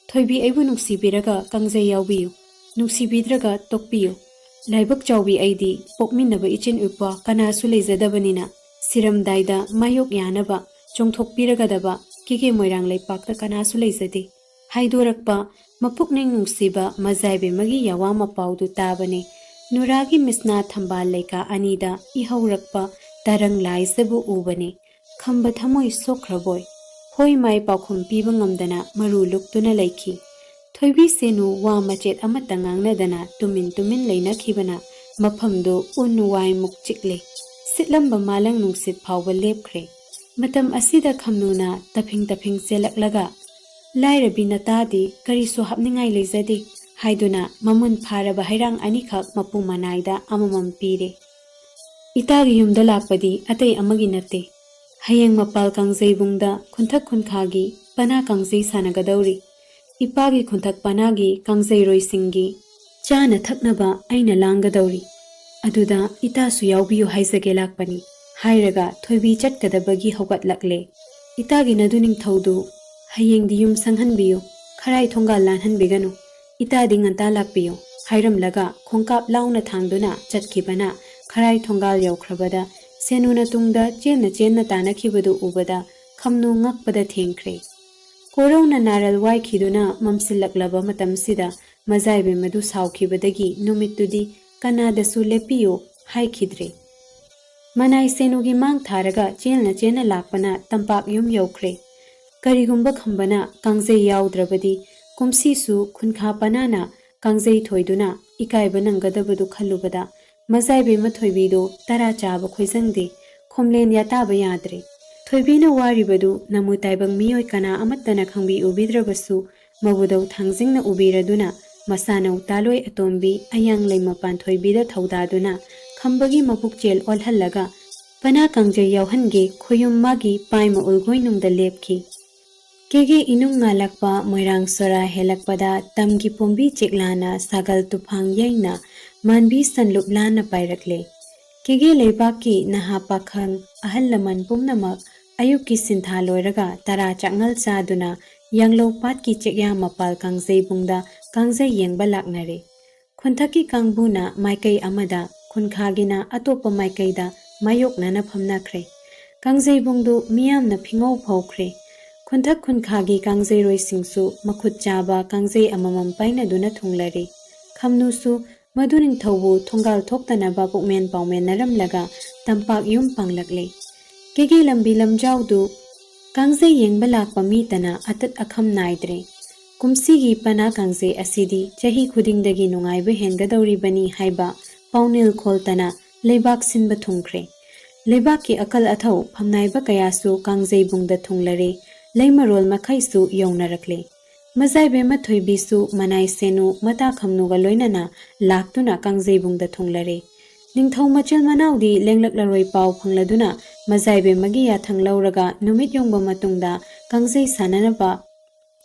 ꯊꯣꯏꯕꯤ ꯑꯩꯕꯨ ꯅꯨꯡꯁꯤꯕꯤꯔꯒ ꯀꯥꯡꯖꯩ ꯌꯥꯎꯕꯤꯌꯨ, ꯅꯨꯡꯁꯤꯕꯤꯗ꯭ꯔꯒ ꯇꯣꯛꯄꯤꯌꯨ꯫ ꯂꯥꯏꯕꯛ ꯆꯥꯎꯕꯤ ꯑꯩꯗꯤ ꯄꯣꯛꯃꯤꯟꯅꯕ ꯏꯆꯤꯟ ꯏꯄ꯭ꯋꯥ ꯀꯅꯥꯁꯨ ꯂꯩꯖꯗꯕꯅꯤꯅ ꯁꯤꯔꯝꯗꯥꯏꯗ ꯃꯥꯌꯣꯛ ꯌꯥꯅꯕ ꯆꯣꯡꯊꯣꯛꯄꯤꯔꯒꯗꯕ ꯀꯦꯒꯦ ꯃꯣꯏꯔꯥꯡ ꯂꯩꯄꯥꯛꯇ ꯀꯅꯥꯁꯨ ꯂꯩꯖꯗꯦ" ꯍꯥꯏꯗꯣꯔꯛꯄ ꯃꯄꯨꯛꯅꯤꯡ ꯅꯨꯡꯁꯤꯕ ꯃꯖꯥꯏꯕꯦꯝꯃꯒꯤ ꯌꯥꯋꯥ ꯃꯄꯥꯎꯗꯨ ꯇꯥꯕꯅꯦ꯫ ꯅꯨꯔꯥꯒꯤ ꯃꯤꯁꯅꯥ ꯊꯝꯕꯥꯜ ꯂꯩꯀꯥ ꯑꯅꯤꯗ ꯏꯍꯧꯔꯛꯄ ꯇꯔꯪ ꯂꯥꯏꯖꯕꯨ ꯎꯕꯅꯦ꯫ ꯈꯝꯕ ꯊꯃꯣꯏ ꯁꯣꯛꯈ꯭ꯔꯕꯣꯏ꯫ ꯍꯣꯏ ꯃꯥꯏ ꯄꯥꯎꯈꯨꯝ ꯄꯤꯕ ꯉꯝꯗꯅ ꯃꯔꯨ ꯂꯨꯛꯇꯨꯅ ꯂꯩꯈꯤ꯫ ꯊꯣꯏꯕꯤ ꯁꯦꯅꯨ ꯋꯥ ꯃꯆꯦꯠ ꯑꯃꯠꯇ ꯉꯥꯡꯅꯗꯅ ꯇꯨꯃꯤꯟ ꯇꯨꯃꯤꯟ ꯂꯩꯅꯈꯤꯕꯅ ꯃꯐꯝꯗꯨ ꯎꯟ ꯋꯥꯏꯃꯨꯛ ꯆꯤꯛꯂꯦ꯫ ꯁꯤꯠꯂꯝꯕ ꯃꯥꯂꯪ ꯅꯨꯡꯁꯤꯠ ꯐꯥꯎꯕ ꯂꯦꯞꯈ꯭ꯔꯦ꯫ ꯃꯇꯝ ꯑꯁꯤꯗ ꯈꯝꯅꯨꯅ ꯇꯐꯤꯡ ꯇꯐꯤꯡ ꯆꯦꯜꯂꯛꯂꯒ, "ꯂꯥꯏꯔꯕꯤ ꯅꯇꯥꯗꯤ ꯀꯔꯤꯁꯨ ꯍꯥꯞꯅꯤꯡꯉꯥꯏ ꯂꯩꯖꯗꯦ" ꯍꯥꯏꯗꯨꯅ ꯃꯃꯨꯟ ꯐꯥꯔꯕ ꯍꯩꯔꯥꯡ ꯑꯅꯤꯈꯛ ꯃꯄꯨ ꯃꯅꯥꯏꯗ ꯑꯃꯃꯝ ꯄꯤꯔꯦ꯫ "ꯏꯇꯥꯒꯤ ꯌꯨꯝꯗ ꯂꯥꯛꯄꯗꯤ ꯑꯇꯩ ꯑꯃꯒꯤ ꯅꯠꯇꯦ꯫ ꯍꯌꯦꯡ ꯃꯄꯥꯜ ꯀꯥꯡꯖꯩꯕꯨꯡꯗ ꯈꯨꯟꯊꯛ ꯈꯨꯟꯈꯥꯒꯤ ꯄꯅꯥ ꯀꯥꯡꯖꯩ ꯁꯥꯟꯅꯒꯗꯧꯔꯤ꯫ ꯏꯄꯥꯒꯤ ꯈꯨꯟꯊꯛ ꯄꯅꯥꯒꯤ ꯀꯥꯡꯖꯩꯔꯣꯏꯁꯤꯡꯒꯤ ꯆꯥꯅ ꯊꯛꯅꯕ ꯑꯩꯅ ꯂꯥꯡꯒꯗꯧꯔꯤ꯫ ꯑꯗꯨꯗ ꯏꯇꯥꯁꯨ ꯌꯥꯎꯕꯤꯌꯨ ꯍꯥꯏꯖꯒꯦ ꯂꯥꯛꯄꯅꯤ" ꯍꯥꯏꯔꯒ ꯊꯣꯏꯕꯤ ꯆꯠꯀꯗꯕꯒꯤ ꯍꯧꯒꯠꯂꯛꯂꯦ꯫ "ꯏꯇꯥꯒꯤ ꯅꯗꯨ ꯅꯤꯡꯊꯧꯗꯨ ꯍꯌꯦꯡꯗꯤ ꯌꯨꯝ ꯁꯪꯍꯟꯕꯤꯌꯨ꯫ "ꯈꯔꯥꯏ ꯊꯣꯡꯒꯥꯜ ꯂꯥꯟꯍꯟꯕꯤꯒꯅꯨ, ꯏꯇꯥꯗꯤ ꯉꯟꯇꯥ ꯂꯥꯛꯄꯤꯌꯨ" ꯍꯥꯏꯔꯝꯂꯒ ꯈꯣꯡꯀꯥꯞ ꯂꯥꯎꯅ ꯊꯥꯡꯗꯨꯅ ꯆꯠꯈꯤꯕꯅ ꯈꯔꯥꯏ ꯊꯣꯡꯒꯥꯜ ꯌꯧꯈ꯭ꯔꯕꯗ ꯁꯦꯅꯨꯅ ꯇꯨꯡꯗ ꯆꯦꯟꯅ ꯆꯦꯟꯅ ꯇꯥꯅꯈꯤꯕꯗꯨ ꯎꯕꯗ ꯈꯝꯅꯨ ꯉꯛꯄꯗ ꯊꯦꯡꯈ꯭ꯔꯦ꯫ ꯀꯣꯔꯧꯅ ꯅꯥꯔꯜ ꯋꯥꯏꯈꯤꯗꯨꯅ ꯃꯝꯁꯤꯜꯂꯛꯂꯕ ꯃꯇꯝꯁꯤꯗ ꯃꯖꯥꯏꯕꯦꯝ ꯑꯗꯨ ꯁꯥꯎꯈꯤꯕꯗꯒꯤ ꯅꯨꯃꯤꯠꯇꯨꯗꯤ ꯀꯅꯥꯗꯁꯨ "ꯂꯦꯞꯄꯤꯌꯨ" ꯍꯥꯏꯈꯤꯗ꯭ꯔꯦ꯫ ꯃꯅꯥꯏ ꯁꯦꯅꯨꯒꯤ ꯃꯥꯡ ꯊꯥꯔꯒ ꯆꯦꯟꯅ ꯆꯦꯟꯅ ꯂꯥꯛꯄꯅ ꯇꯝꯄꯥꯛ ꯌꯨꯝ ꯌꯧꯈ꯭ꯔꯦ꯫ ꯀꯔꯤꯒꯨꯝꯕ ꯈꯝꯕꯅ ꯀꯥꯡꯖꯩ ꯌꯥꯎꯗ꯭ꯔꯕꯗꯤ ꯀꯨꯝꯁꯤꯁꯨ ꯈꯨꯟꯈꯥ ꯄꯅꯥꯅ ꯀꯥꯡꯖꯩ ꯊꯣꯏꯗꯨꯅ ꯏꯀꯥꯏꯕ ꯅꯪꯒꯗꯕꯗꯨ ꯈꯜꯂꯨꯕꯗ ꯃꯖꯥꯏꯕꯦꯝꯃ ꯊꯣꯏꯕꯤꯗꯨ ꯇꯔꯥ ꯆꯥꯕ ꯈꯣꯏꯖꯪꯗꯦ, ꯈꯣꯝꯂꯦꯟ ꯌꯥꯇꯥꯕ ꯌꯥꯗ꯭ꯔꯦ꯫ ꯊꯣꯏꯕꯤꯅ ꯋꯥꯔꯤꯕꯗꯨ ꯅꯃꯨ ꯇꯥꯏꯕꯪ ꯃꯤꯑꯣꯏ ꯀꯅꯥ ꯑꯃꯠꯇꯅ ꯈꯪꯕꯤ ꯎꯕꯤꯗ꯭ꯔꯕꯁꯨ ꯃꯕꯨꯗꯧ ꯊꯥꯡꯖꯤꯡꯅ ꯎꯕꯤꯔꯗꯨꯅ ꯃꯁꯥꯅꯧ ꯇꯥꯂꯣꯏ ꯑꯇꯣꯝꯕꯤ ꯑꯌꯥꯡ ꯂꯩꯃ ꯄꯥꯟꯊꯣꯏꯕꯤꯗ ꯊꯧꯗꯥꯗꯨꯅ ꯈꯝꯕꯒꯤ ꯃꯄꯨꯛꯆꯦꯜ ꯑꯣꯜꯍꯜꯂꯒ ꯄꯅꯥ ꯀꯥꯡꯖꯩ ꯌꯥꯎꯍꯟꯒꯦ ꯈꯣꯌꯨꯝ ꯃꯥꯒꯤ ꯄꯥꯏꯃ ꯎꯜꯒꯣꯏꯅꯨꯡꯗ ꯂꯦꯞꯈꯤ꯫ ꯀꯦꯒꯦ ꯏꯅꯨꯡ ꯉꯥꯜꯂꯛꯄ ꯃꯣꯏꯔꯥꯡ ꯁꯣꯔꯥ ꯍꯦꯜꯂꯛꯄꯗ ꯇꯝꯒꯤ ꯄꯣꯝꯕꯤ ꯆꯦꯛꯂꯥꯅ ꯁꯥꯒꯜ ꯇꯨꯐꯥꯡ ꯌꯩꯅ ꯃꯥꯟꯕꯤ ꯁꯟꯂꯨꯞ ꯂꯥꯟꯅ ꯄꯥꯏꯔꯛꯂꯦ꯫ ꯀꯦꯒꯦ ꯂꯩꯕꯥꯛꯀꯤ ꯅꯍꯥ ꯄꯥꯈꯪ ꯑꯍꯜ ꯂꯃꯟ ꯄꯨꯝꯅꯃꯛ ꯑꯌꯨꯛꯀꯤ ꯁꯤꯟꯊꯥ ꯂꯣꯏꯔꯒ ꯇꯔꯥ ꯆꯥꯛꯉꯜ ꯆꯥꯗꯨꯅ ꯌꯥꯡꯂꯧ ꯄꯥꯠꯀꯤ ꯆꯦꯛꯌꯥ ꯃꯄꯥꯜ ꯀꯥꯡꯖꯩꯕꯨꯡꯗ ꯀꯥꯡꯖꯩ ꯌꯦꯡꯕ ꯂꯥꯛꯅꯔꯦ꯫ ꯈꯨꯟꯊꯛꯀꯤ ꯀꯥꯡꯕꯨꯅ ꯃꯥꯏꯀꯩ ꯑꯃꯗ, ꯈꯨꯟꯈꯥꯒꯤꯅ ꯑꯇꯣꯞꯄ ꯃꯥꯏꯀꯩꯗ ꯃꯥꯌꯣꯛꯅꯅ ꯐꯝꯅꯈ꯭ꯔꯦ꯫ ꯀꯥꯡꯖꯩꯕꯨꯡꯗꯨ ꯃꯤꯌꯥꯝꯅ ꯐꯤꯉꯧ ꯐꯧꯈ꯭ꯔꯦ꯫ ꯈꯨꯟꯊꯛ ꯈꯨꯟꯈꯥꯒꯤ ꯀꯥꯡꯖꯩꯔꯣꯏꯁꯤꯡꯁꯨ ꯃꯈꯨꯠ ꯆꯥꯕ ꯀꯥꯡꯖꯩ ꯑꯃꯃꯝ ꯄꯥꯏꯅꯗꯨꯅ ꯊꯨꯡꯂꯔꯦ꯫ ꯈꯝꯅꯨꯁꯨ ꯃꯗꯨ ꯅꯤꯡꯊꯧꯕꯨ ꯊꯣꯡꯒꯥꯜ ꯊꯣꯛꯇꯅꯕ ꯄꯨꯛꯃꯦꯟ ꯄꯥꯎꯃꯦꯟꯅꯔꯝꯂꯒ ꯇꯝꯄꯥꯛ ꯌꯨꯝ ꯄꯥꯡꯂꯛꯂꯦ꯫ ꯀꯦꯒꯦ ꯂꯝꯕꯤ ꯂꯝꯖꯥꯎꯗꯨ ꯀꯥꯡꯖꯩ ꯌꯦꯡꯕ ꯂꯥꯛꯄ ꯃꯤꯇꯅ ꯑꯇꯠ ꯑꯈꯝ ꯅꯥꯏꯗ꯭ꯔꯦ꯫ ꯀꯨꯝꯁꯤꯒꯤ ꯄꯅꯥ ꯀꯥꯡꯖꯩ ꯑꯁꯤꯗꯤ ꯆꯍꯤ ꯈꯨꯗꯤꯡꯗꯒꯤ ꯅꯨꯡꯉꯥꯏꯕ ꯍꯦꯟꯒꯗꯧꯔꯤꯕꯅꯤ ꯍꯥꯏꯕ ꯄꯥꯎꯅꯤꯜ ꯈꯣꯜꯇꯅ ꯂꯩꯕꯥꯛ ꯁꯤꯟꯕ ꯊꯨꯡꯈ꯭ꯔꯦ꯫ ꯂꯩꯕꯥꯛꯀꯤ ꯑꯀꯜ ꯑꯊꯧ ꯐꯝꯅꯥꯏꯕ ꯀꯌꯥꯁꯨ ꯀꯥꯡꯖꯩꯕꯨꯡꯗ ꯊꯨꯡꯂꯔꯦ, ꯂꯩꯃꯔꯣꯜ ꯃꯈꯩꯁꯨ ꯌꯧꯅꯔꯛꯂꯦ꯫ ꯃꯖꯥꯏꯕꯦꯝꯃ ꯊꯣꯏꯕꯤꯁꯨ ꯃꯅꯥꯏ ꯁꯦꯅꯨ ꯃꯇꯥ ꯈꯝꯅꯨꯒ ꯂꯣꯏꯅꯅ ꯂꯥꯛꯇꯨꯅ ꯀꯥꯡꯖꯩꯕꯨꯡꯗ ꯊꯨꯡꯂꯔꯦ꯫ ꯅꯤꯡꯊꯧ ꯃꯆꯤꯜ ꯃꯅꯥꯎꯗꯤ ꯂꯦꯡꯂꯛꯂꯔꯣꯏ ꯄꯥꯎ ꯐꯪꯂꯗꯨꯅ ꯃꯖꯥꯏꯕꯦꯝꯃꯒꯤ ꯌꯥꯊꯪ ꯂꯧꯔꯒ ꯅꯨꯃꯤꯠ ꯌꯨꯡꯕ ꯃꯇꯨꯡꯗ ꯀꯥꯡꯖꯩ ꯁꯥꯟꯅꯅꯕ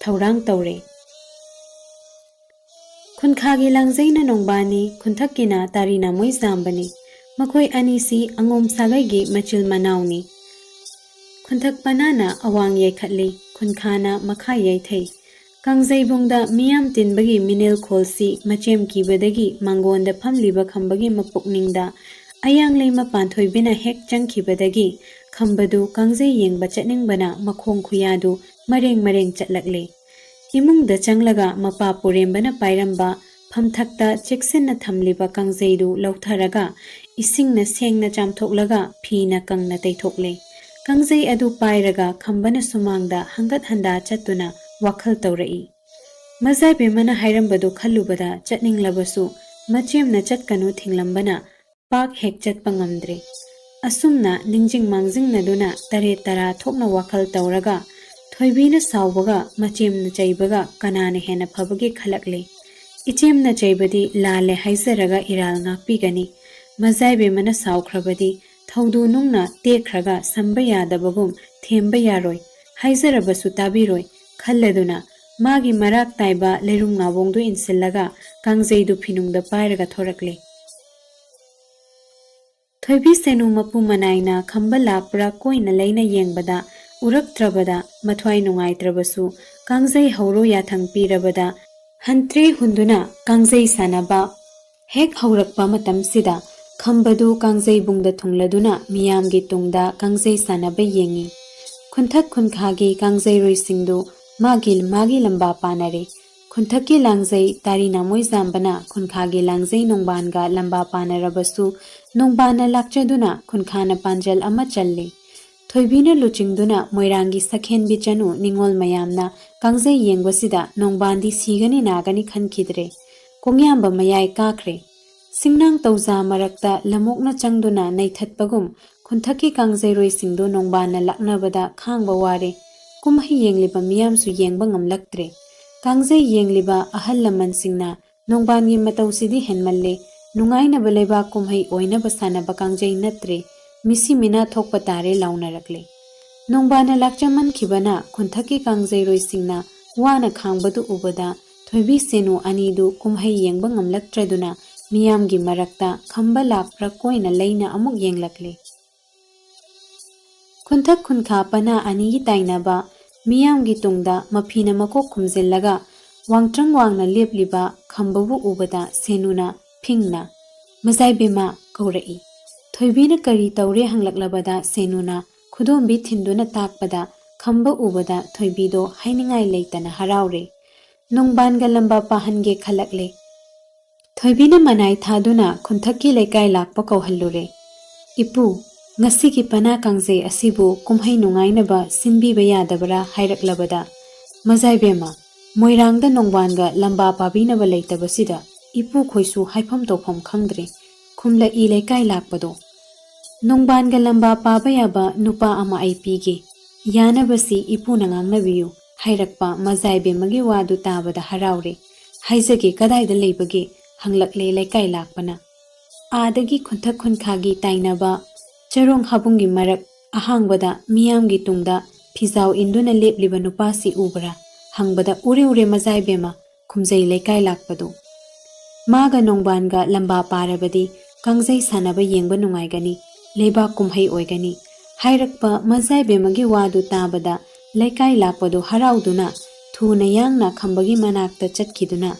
ꯊꯧꯔꯥꯡ ꯇꯧꯔꯦ꯫ ꯈꯨꯟꯈꯥꯒꯤ ꯂꯥꯡꯖꯩꯅ ꯅꯣꯡꯕꯥꯟꯅꯤ, ꯈꯨꯟꯊꯛꯀꯤꯅ ꯇꯥꯔꯤꯅ ꯃꯣꯏꯖꯥꯝꯕꯅꯤ꯫ ꯃꯈꯣꯏ ꯑꯅꯤꯁꯤ ꯑꯉꯣꯝ ꯁꯥꯒꯩꯒꯤ ꯃꯆꯤꯜ ꯃꯅꯥꯎꯅꯤ꯫ ꯈꯨꯟꯊꯛ ꯄꯅꯥꯅ ꯑꯋꯥꯡ ꯌꯩꯈꯠꯂꯤ, ꯈꯨꯟꯈꯥꯅ ꯃꯈꯥ ꯌꯩꯊꯩ꯫ ꯀꯥꯡꯖꯩꯕꯨꯡꯗ ꯃꯤꯌꯥꯝ ꯇꯤꯟꯕꯒꯤ ꯃꯤꯅꯦꯜ ꯈꯣꯜꯁꯤ ꯃꯆꯦꯝ ꯀꯤꯕꯗꯒꯤ ꯃꯥꯡꯒꯣꯟꯗ ꯐꯝꯂꯤꯕ ꯈꯝꯕꯒꯤ ꯃꯄꯨꯛꯅꯤꯡꯗ ꯑꯌꯥꯡꯂꯩꯃ ꯄꯥꯟꯊꯣꯏꯕꯤꯅ ꯍꯦꯛ ꯆꯪꯈꯤꯕꯗꯒꯤ ꯈꯝꯕꯗꯨ ꯀꯥꯡꯖꯩ ꯌꯦꯡꯕ ꯆꯠꯅꯤꯡꯕꯅ ꯃꯈꯣꯡ ꯈꯨꯌꯥꯗꯨ ꯃꯔꯦꯡ ꯃꯔꯦꯡ ꯆꯠꯂꯛꯂꯦ꯫ ꯏꯃꯨꯡꯗ ꯆꯪꯂꯒ ꯃꯄꯥ ꯄꯨꯔꯦꯝꯕꯅ ꯄꯥꯏꯔꯝꯕ ꯐꯝꯊꯛꯇ ꯆꯦꯛꯁꯤꯟꯅ ꯊꯝꯂꯤꯕ ꯀꯥꯡꯖꯩꯗꯨ ꯂꯧꯊꯔꯒ ꯏꯁꯤꯡꯅ ꯁꯦꯡꯅ ꯆꯥꯝꯊꯣꯛꯂꯒ ꯐꯤꯅ ꯀꯪꯅ ꯇꯩꯊꯣꯛꯂꯦ꯫ ꯀꯥꯡꯖꯩ ꯑꯗꯨ ꯄꯥꯏꯔꯒ ꯈꯝꯕꯅ ꯁꯨꯃꯥꯡꯗ ꯍꯪꯒꯠ ꯍꯟꯗꯥ ꯆꯠꯇꯨꯅ ꯋꯥꯈꯜ ꯇꯧꯔꯛꯏ꯫ ꯃꯖꯥꯏꯕꯦꯝꯃꯅ ꯍꯥꯏꯔꯝꯕꯗꯨ ꯈꯜꯂꯨꯕꯗ ꯆꯠꯅꯤꯡꯂꯕꯁꯨ ꯃꯆꯦꯝꯅ ꯆꯠꯀꯅꯨ ꯊꯤꯡꯂꯝꯕꯅ ꯄꯥꯛ ꯍꯦꯛ ꯆꯠꯄ ꯉꯝꯗ꯭ꯔꯦ꯫ ꯑꯁꯨꯝꯅ ꯅꯤꯡꯖꯤꯡ ꯃꯥꯡꯖꯤꯡꯅꯗꯨꯅ ꯇꯔꯦꯠ ꯇꯔꯥ ꯊꯣꯛꯅ ꯋꯥꯈꯜ ꯇꯧꯔꯒ ꯊꯣꯏꯕꯤꯅ ꯁꯥꯎꯕꯒ ꯃꯆꯦꯝꯅ ꯆꯩꯕꯒ ꯀꯅꯥꯅ ꯍꯦꯟꯅ ꯐꯕꯒꯦ ꯈꯜꯂꯛꯂꯦ꯫ ꯏꯆꯦꯝꯅ ꯆꯩꯕꯗꯤ ꯂꯥꯜꯂꯦ ꯍꯥꯏꯖꯔꯒ ꯏꯔꯥꯜ ꯉꯥꯛꯄꯤꯒꯅꯤ꯫ ꯃꯖꯥꯏꯕꯦꯝꯃꯅ ꯁꯥꯎꯈ꯭ꯔꯕꯗꯤ ꯊꯧꯗꯨ ꯅꯨꯡꯅ ꯇꯦꯛꯈ꯭ꯔꯒ ꯁꯝꯕ ꯌꯥꯗꯕꯒꯨꯝ ꯊꯦꯝꯕ ꯌꯥꯔꯣꯏ, ꯍꯥꯏꯖꯔꯕꯁꯨ ꯇꯥꯕꯤꯔꯣꯏ ꯈꯜꯂꯗꯨꯅ ꯃꯥꯒꯤ ꯃꯔꯥꯛ ꯇꯥꯏꯕ ꯂꯩꯔꯨꯝ ꯉꯥꯕꯣꯡꯗꯨ ꯏꯟꯁꯤꯜꯂꯒ ꯀꯥꯡꯖꯩꯗꯨ ꯐꯤꯅꯨꯡꯗ ꯄꯥꯏꯔꯒ ꯊꯣꯔꯛꯂꯦ꯫ ꯊꯣꯏꯕꯤ ꯁꯦꯅꯨ ꯃꯄꯨ ꯃꯅꯥꯏꯅ ꯈꯝꯕ ꯂꯥꯛꯄ꯭ꯔꯥ ꯀꯣꯏꯅ ꯂꯩꯅ ꯌꯦꯡꯕꯗ ꯎꯔꯛꯇ꯭ꯔꯕꯗ ꯃꯊ꯭ꯋꯥꯏ ꯅꯨꯡꯉꯥꯏꯇ꯭ꯔꯕꯁꯨ ꯀꯥꯡꯖꯩ ꯍꯧꯔꯣ ꯌꯥꯊꯪ ꯄꯤꯔꯕꯗ ꯍꯟꯇ꯭ꯔꯦ ꯍꯨꯟꯗꯨꯅ ꯀꯥꯡꯖꯩ ꯁꯥꯟꯅꯕ ꯍꯦꯛ ꯍꯧꯔꯛꯄ ꯃꯇꯝꯁꯤꯗ ꯈꯝꯕꯗꯨ ꯀꯥꯡꯖꯩꯕꯨꯡꯗ ꯊꯨꯡꯂꯗꯨꯅ ꯃꯤꯌꯥꯝꯒꯤ ꯇꯨꯡꯗ ꯀꯥꯡꯖꯩ ꯁꯥꯟꯅꯕ ꯌꯦꯡꯏ꯫ ꯈꯨꯟꯊꯛ ꯈꯨꯟꯈꯥꯒꯤ ꯀꯥꯡꯖꯩꯔꯣꯏꯁꯤꯡꯗꯨ ꯃꯥꯒꯤ ꯃꯥꯒꯤ ꯂꯝꯕꯥ ꯄꯥꯅꯔꯦ꯫ ꯈꯨꯟꯊꯛꯀꯤ ꯂꯥꯡꯖꯩ ꯇꯥꯔꯤ ꯅꯥꯃꯣꯏꯖꯥꯝꯕꯅ ꯈꯨꯟꯈꯥꯒꯤ ꯂꯥꯡꯖꯩ ꯅꯣꯡꯕꯥꯟꯒ ꯂꯝꯕꯥ ꯄꯥꯅꯔꯕꯁꯨ ꯅꯣꯡꯕꯥꯟꯅ ꯂꯥꯛꯆꯗꯨꯅ ꯈꯨꯟꯈꯥꯅ ꯄꯥꯟꯖꯜ ꯑꯃ ꯆꯜꯂꯤ꯫ ꯊꯣꯏꯕꯤꯅ ꯂꯨꯆꯤꯡꯗꯨꯅ ꯃꯣꯏꯔꯥꯡꯒꯤ ꯁꯛꯍꯦꯟꯕꯤ ꯆꯅꯨ ꯅꯤꯉꯣꯜ ꯃꯌꯥꯝꯅ ꯀꯥꯡꯖꯩ ꯌꯦꯡꯕꯁꯤꯗ ꯅꯣꯡꯕꯥꯟꯗꯤ ꯁꯤꯒꯅꯤ ꯅꯥꯒꯅꯤ ꯈꯟꯈꯤꯗ꯭ꯔꯦ꯫ ꯀꯣꯡꯌꯥꯝꯕ ꯃꯌꯥꯏ ꯀꯥꯈ꯭ꯔꯦ꯫ ꯁꯤꯡꯅꯥꯡ ꯇꯧꯖꯥ ꯃꯔꯛꯇ ꯂꯃꯣꯛꯅ ꯆꯪꯗꯨꯅ ꯅꯩꯊꯠꯄꯒꯨꯝ ꯈꯨꯟꯊꯛꯀꯤ ꯀꯥꯡꯖꯩꯔꯣꯏꯁꯤꯡꯗꯨ ꯅꯣꯡꯕꯥꯟꯅ ꯂꯥꯛꯅꯕꯗ ꯈꯥꯡꯕ ꯋꯥꯔꯦ꯫ ꯀꯨꯝꯍꯩ ꯌꯦꯡꯂꯤꯕ ꯃꯤꯌꯥꯝꯁꯨ ꯌꯦꯡꯕ ꯉꯝꯂꯛꯇ꯭ꯔꯦ꯫ ꯀꯥꯡꯖꯩ ꯌꯦꯡꯂꯤꯕ ꯑꯍꯜ ꯂꯃꯟꯁꯤꯡꯅ ꯅꯣꯡꯕꯥꯟꯒꯤ ꯃꯇꯧꯁꯤꯗꯤ ꯍꯦꯟꯃꯜꯂꯦ, ꯅꯨꯡꯉꯥꯏꯅꯕ ꯂꯩꯕꯥꯛ ꯀꯨꯝꯍꯩ ꯑꯣꯏꯅꯕ ꯁꯥꯟꯅꯕ ꯀꯥꯡꯖꯩ ꯅꯠꯇ꯭ꯔꯦ, ꯃꯤꯁꯤ ꯃꯤꯅꯥ ꯊꯣꯛꯄ ꯇꯥꯔꯦ ꯂꯥꯎꯅꯔꯛꯂꯦ꯫ ꯅꯣꯡꯕꯥꯟꯅ ꯂꯥꯛꯆꯃꯟꯈꯤꯕꯅ ꯈꯨꯟꯊꯛꯀꯤ ꯀꯥꯡꯖꯩꯔꯣꯏꯁꯤꯡꯅ ꯋꯥꯅ ꯈꯥꯡꯕꯗꯨ ꯎꯕꯗ ꯊꯣꯏꯕꯤ ꯁꯦꯅꯨ ꯑꯅꯤꯗꯨ ꯀꯨꯝꯍꯩ ꯌꯦꯡꯕ ꯉꯝꯂꯛꯇ꯭ꯔꯗꯨꯅ ꯃꯤꯌꯥꯝꯒꯤ ꯃꯔꯛꯇ ꯈꯝꯕ ꯂꯥꯛꯄ꯭ꯔꯥ ꯀꯣꯏꯅ ꯂꯩꯅ ꯑꯃꯨꯛ ꯌꯦꯡꯂꯛꯂꯦ꯫ ꯈꯨꯟꯊꯛ ꯈꯨꯟꯈꯥ ꯄꯅꯥ ꯑꯅꯤꯒꯤ ꯇꯥꯏꯅꯕ ꯃꯤꯌꯥꯝꯒꯤ ꯇꯨꯡꯗ ꯃꯐꯤꯅ ꯃꯀꯣꯛ ꯈꯨꯝꯖꯤꯜꯂꯒ ꯋꯥꯡꯇ꯭ꯔꯪ ꯋꯥꯡꯅ ꯂꯦꯞꯂꯤꯕ ꯈꯝꯕꯕꯨ ꯎꯕꯗ ꯁꯦꯅꯨꯅ ꯐꯤꯡꯅ "ꯃꯖꯥꯏꯕꯦꯝꯃ" ꯀꯧꯔꯛꯏ꯫ ꯊꯣꯏꯕꯤꯅ ꯀꯔꯤ ꯇꯧꯔꯦ ꯍꯪꯂꯛꯂꯕꯗ ꯁꯦꯅꯨꯅ ꯈꯨꯗꯣꯝꯕꯤ ꯊꯤꯟꯗꯨꯅ ꯇꯥꯛꯄꯗ ꯈꯝꯕ ꯎꯕꯗ ꯊꯣꯏꯕꯤꯗꯣ ꯍꯥꯏꯅꯤꯡꯉꯥꯏ ꯂꯩꯇꯅ ꯍꯔꯥꯎꯔꯦ꯫ ꯅꯣꯡꯕꯥꯟꯒ ꯂꯝꯕꯥ ꯄꯥꯍꯟꯒꯦ ꯈꯜꯂꯛꯂꯦ꯫ ꯊꯣꯏꯕꯤꯅ ꯃꯅꯥꯏ ꯊꯥꯗꯨꯅ ꯈꯨꯟꯊꯛꯀꯤ ꯂꯩꯀꯥꯏ ꯂꯥꯛꯄ ꯀꯧꯍꯜꯂꯨꯔꯦ꯫ "ꯏꯄꯨ, ꯉꯁꯤꯒꯤ ꯄꯅꯥ ꯀꯥꯡꯖꯩ ꯑꯁꯤꯕꯨ ꯀꯨꯝꯍꯩ ꯅꯨꯡꯉꯥꯏꯅꯕ ꯁꯤꯟꯕꯤꯕ ꯌꯥꯗꯕꯔꯥ?" ꯍꯥꯏꯔꯛꯂꯕꯗ, "ꯃꯖꯥꯏꯕꯦꯝꯃ, ꯃꯣꯏꯔꯥꯡꯗ ꯅꯣꯡꯕꯥꯟꯒ ꯂꯝꯕꯥ ꯄꯥꯕꯤꯅꯕ ꯂꯩꯇꯕꯁꯤꯗ ꯏꯄꯨꯈꯣꯏꯁꯨ ꯍꯥꯏꯐꯝ ꯇꯧꯐꯝ ꯈꯪꯗ꯭ꯔꯦ" ꯈꯨꯝꯂꯛꯏ ꯂꯩꯀꯥꯏ ꯂꯥꯛꯄꯗꯣ꯫ "ꯅꯣꯡꯕꯥꯟꯒ ꯂꯝꯕꯥ ꯄꯥꯕ ꯌꯥꯕ ꯅꯨꯄꯥ ꯑꯃ ꯑꯩ ꯄꯤꯒꯦ꯫ ꯌꯥꯅꯕꯁꯤ ꯏꯄꯨꯅ ꯉꯥꯡꯅꯕꯤꯌꯨ" ꯍꯥꯏꯔꯛꯄ ꯃꯖꯥꯏꯕꯦꯝꯃꯒꯤ ꯋꯥꯗꯨ ꯇꯥꯕꯗ ꯍꯔꯥꯎꯔꯦ꯫ "ꯍꯥꯏꯖꯒꯦ, ꯀꯗꯥꯏꯗ ꯂꯩꯕꯒꯦ?" ꯍꯪꯂꯛꯂꯦ ꯂꯩꯀꯥꯏ ꯂꯥꯛꯄꯅ꯫ "ꯑꯥꯗꯒꯤ ꯈꯨꯟꯊꯛ ꯈꯨꯟꯈꯥꯒꯤ ꯇꯥꯏꯅꯕ ꯆꯔꯣꯡ ꯍꯥꯕꯨꯡꯒꯤ ꯃꯔꯛ ꯑꯍꯥꯡꯕꯗ ꯃꯤꯌꯥꯝꯒꯤ ꯇꯨꯡꯗ ꯐꯤꯖꯥꯎ ꯏꯟꯗꯨꯅ ꯂꯦꯞꯂꯤꯕ ꯅꯨꯄꯥꯁꯤ ꯎꯕ꯭ꯔꯥ?" ꯍꯪꯕꯗ, "ꯎꯔꯦ, ꯎꯔꯦ ꯃꯖꯥꯏꯕꯦꯝꯃ" ꯈꯨꯝꯖꯩ ꯂꯩꯀꯥꯏ ꯂꯥꯛꯄꯗꯨ꯫ "ꯃꯥꯒ ꯅꯣꯡꯕꯥꯟꯒ ꯂꯝꯕꯥ ꯄꯥꯔꯕꯗꯤ ꯀꯥꯡꯖꯩ ꯁꯥꯟꯅꯕ ꯌꯦꯡꯕ ꯅꯨꯡꯉꯥꯏꯒꯅꯤ, ꯂꯩꯕꯥꯛ ꯀꯨꯝꯍꯩ ꯑꯣꯏꯒꯅꯤ" ꯍꯥꯏꯔꯛꯄ ꯃꯖꯥꯏꯕꯦꯝꯃꯒꯤ ꯋꯥꯗꯨ ꯇꯥꯕꯗ ꯂꯩꯀꯥꯏ ꯂꯥꯛꯄꯗꯨ ꯍꯔꯥꯎꯗꯨꯅ ꯊꯨꯅ ꯌꯥꯡꯅ ꯈꯝꯕꯒꯤ ꯃꯅꯥꯛꯇ ꯆꯠꯈꯤꯗꯨꯅ,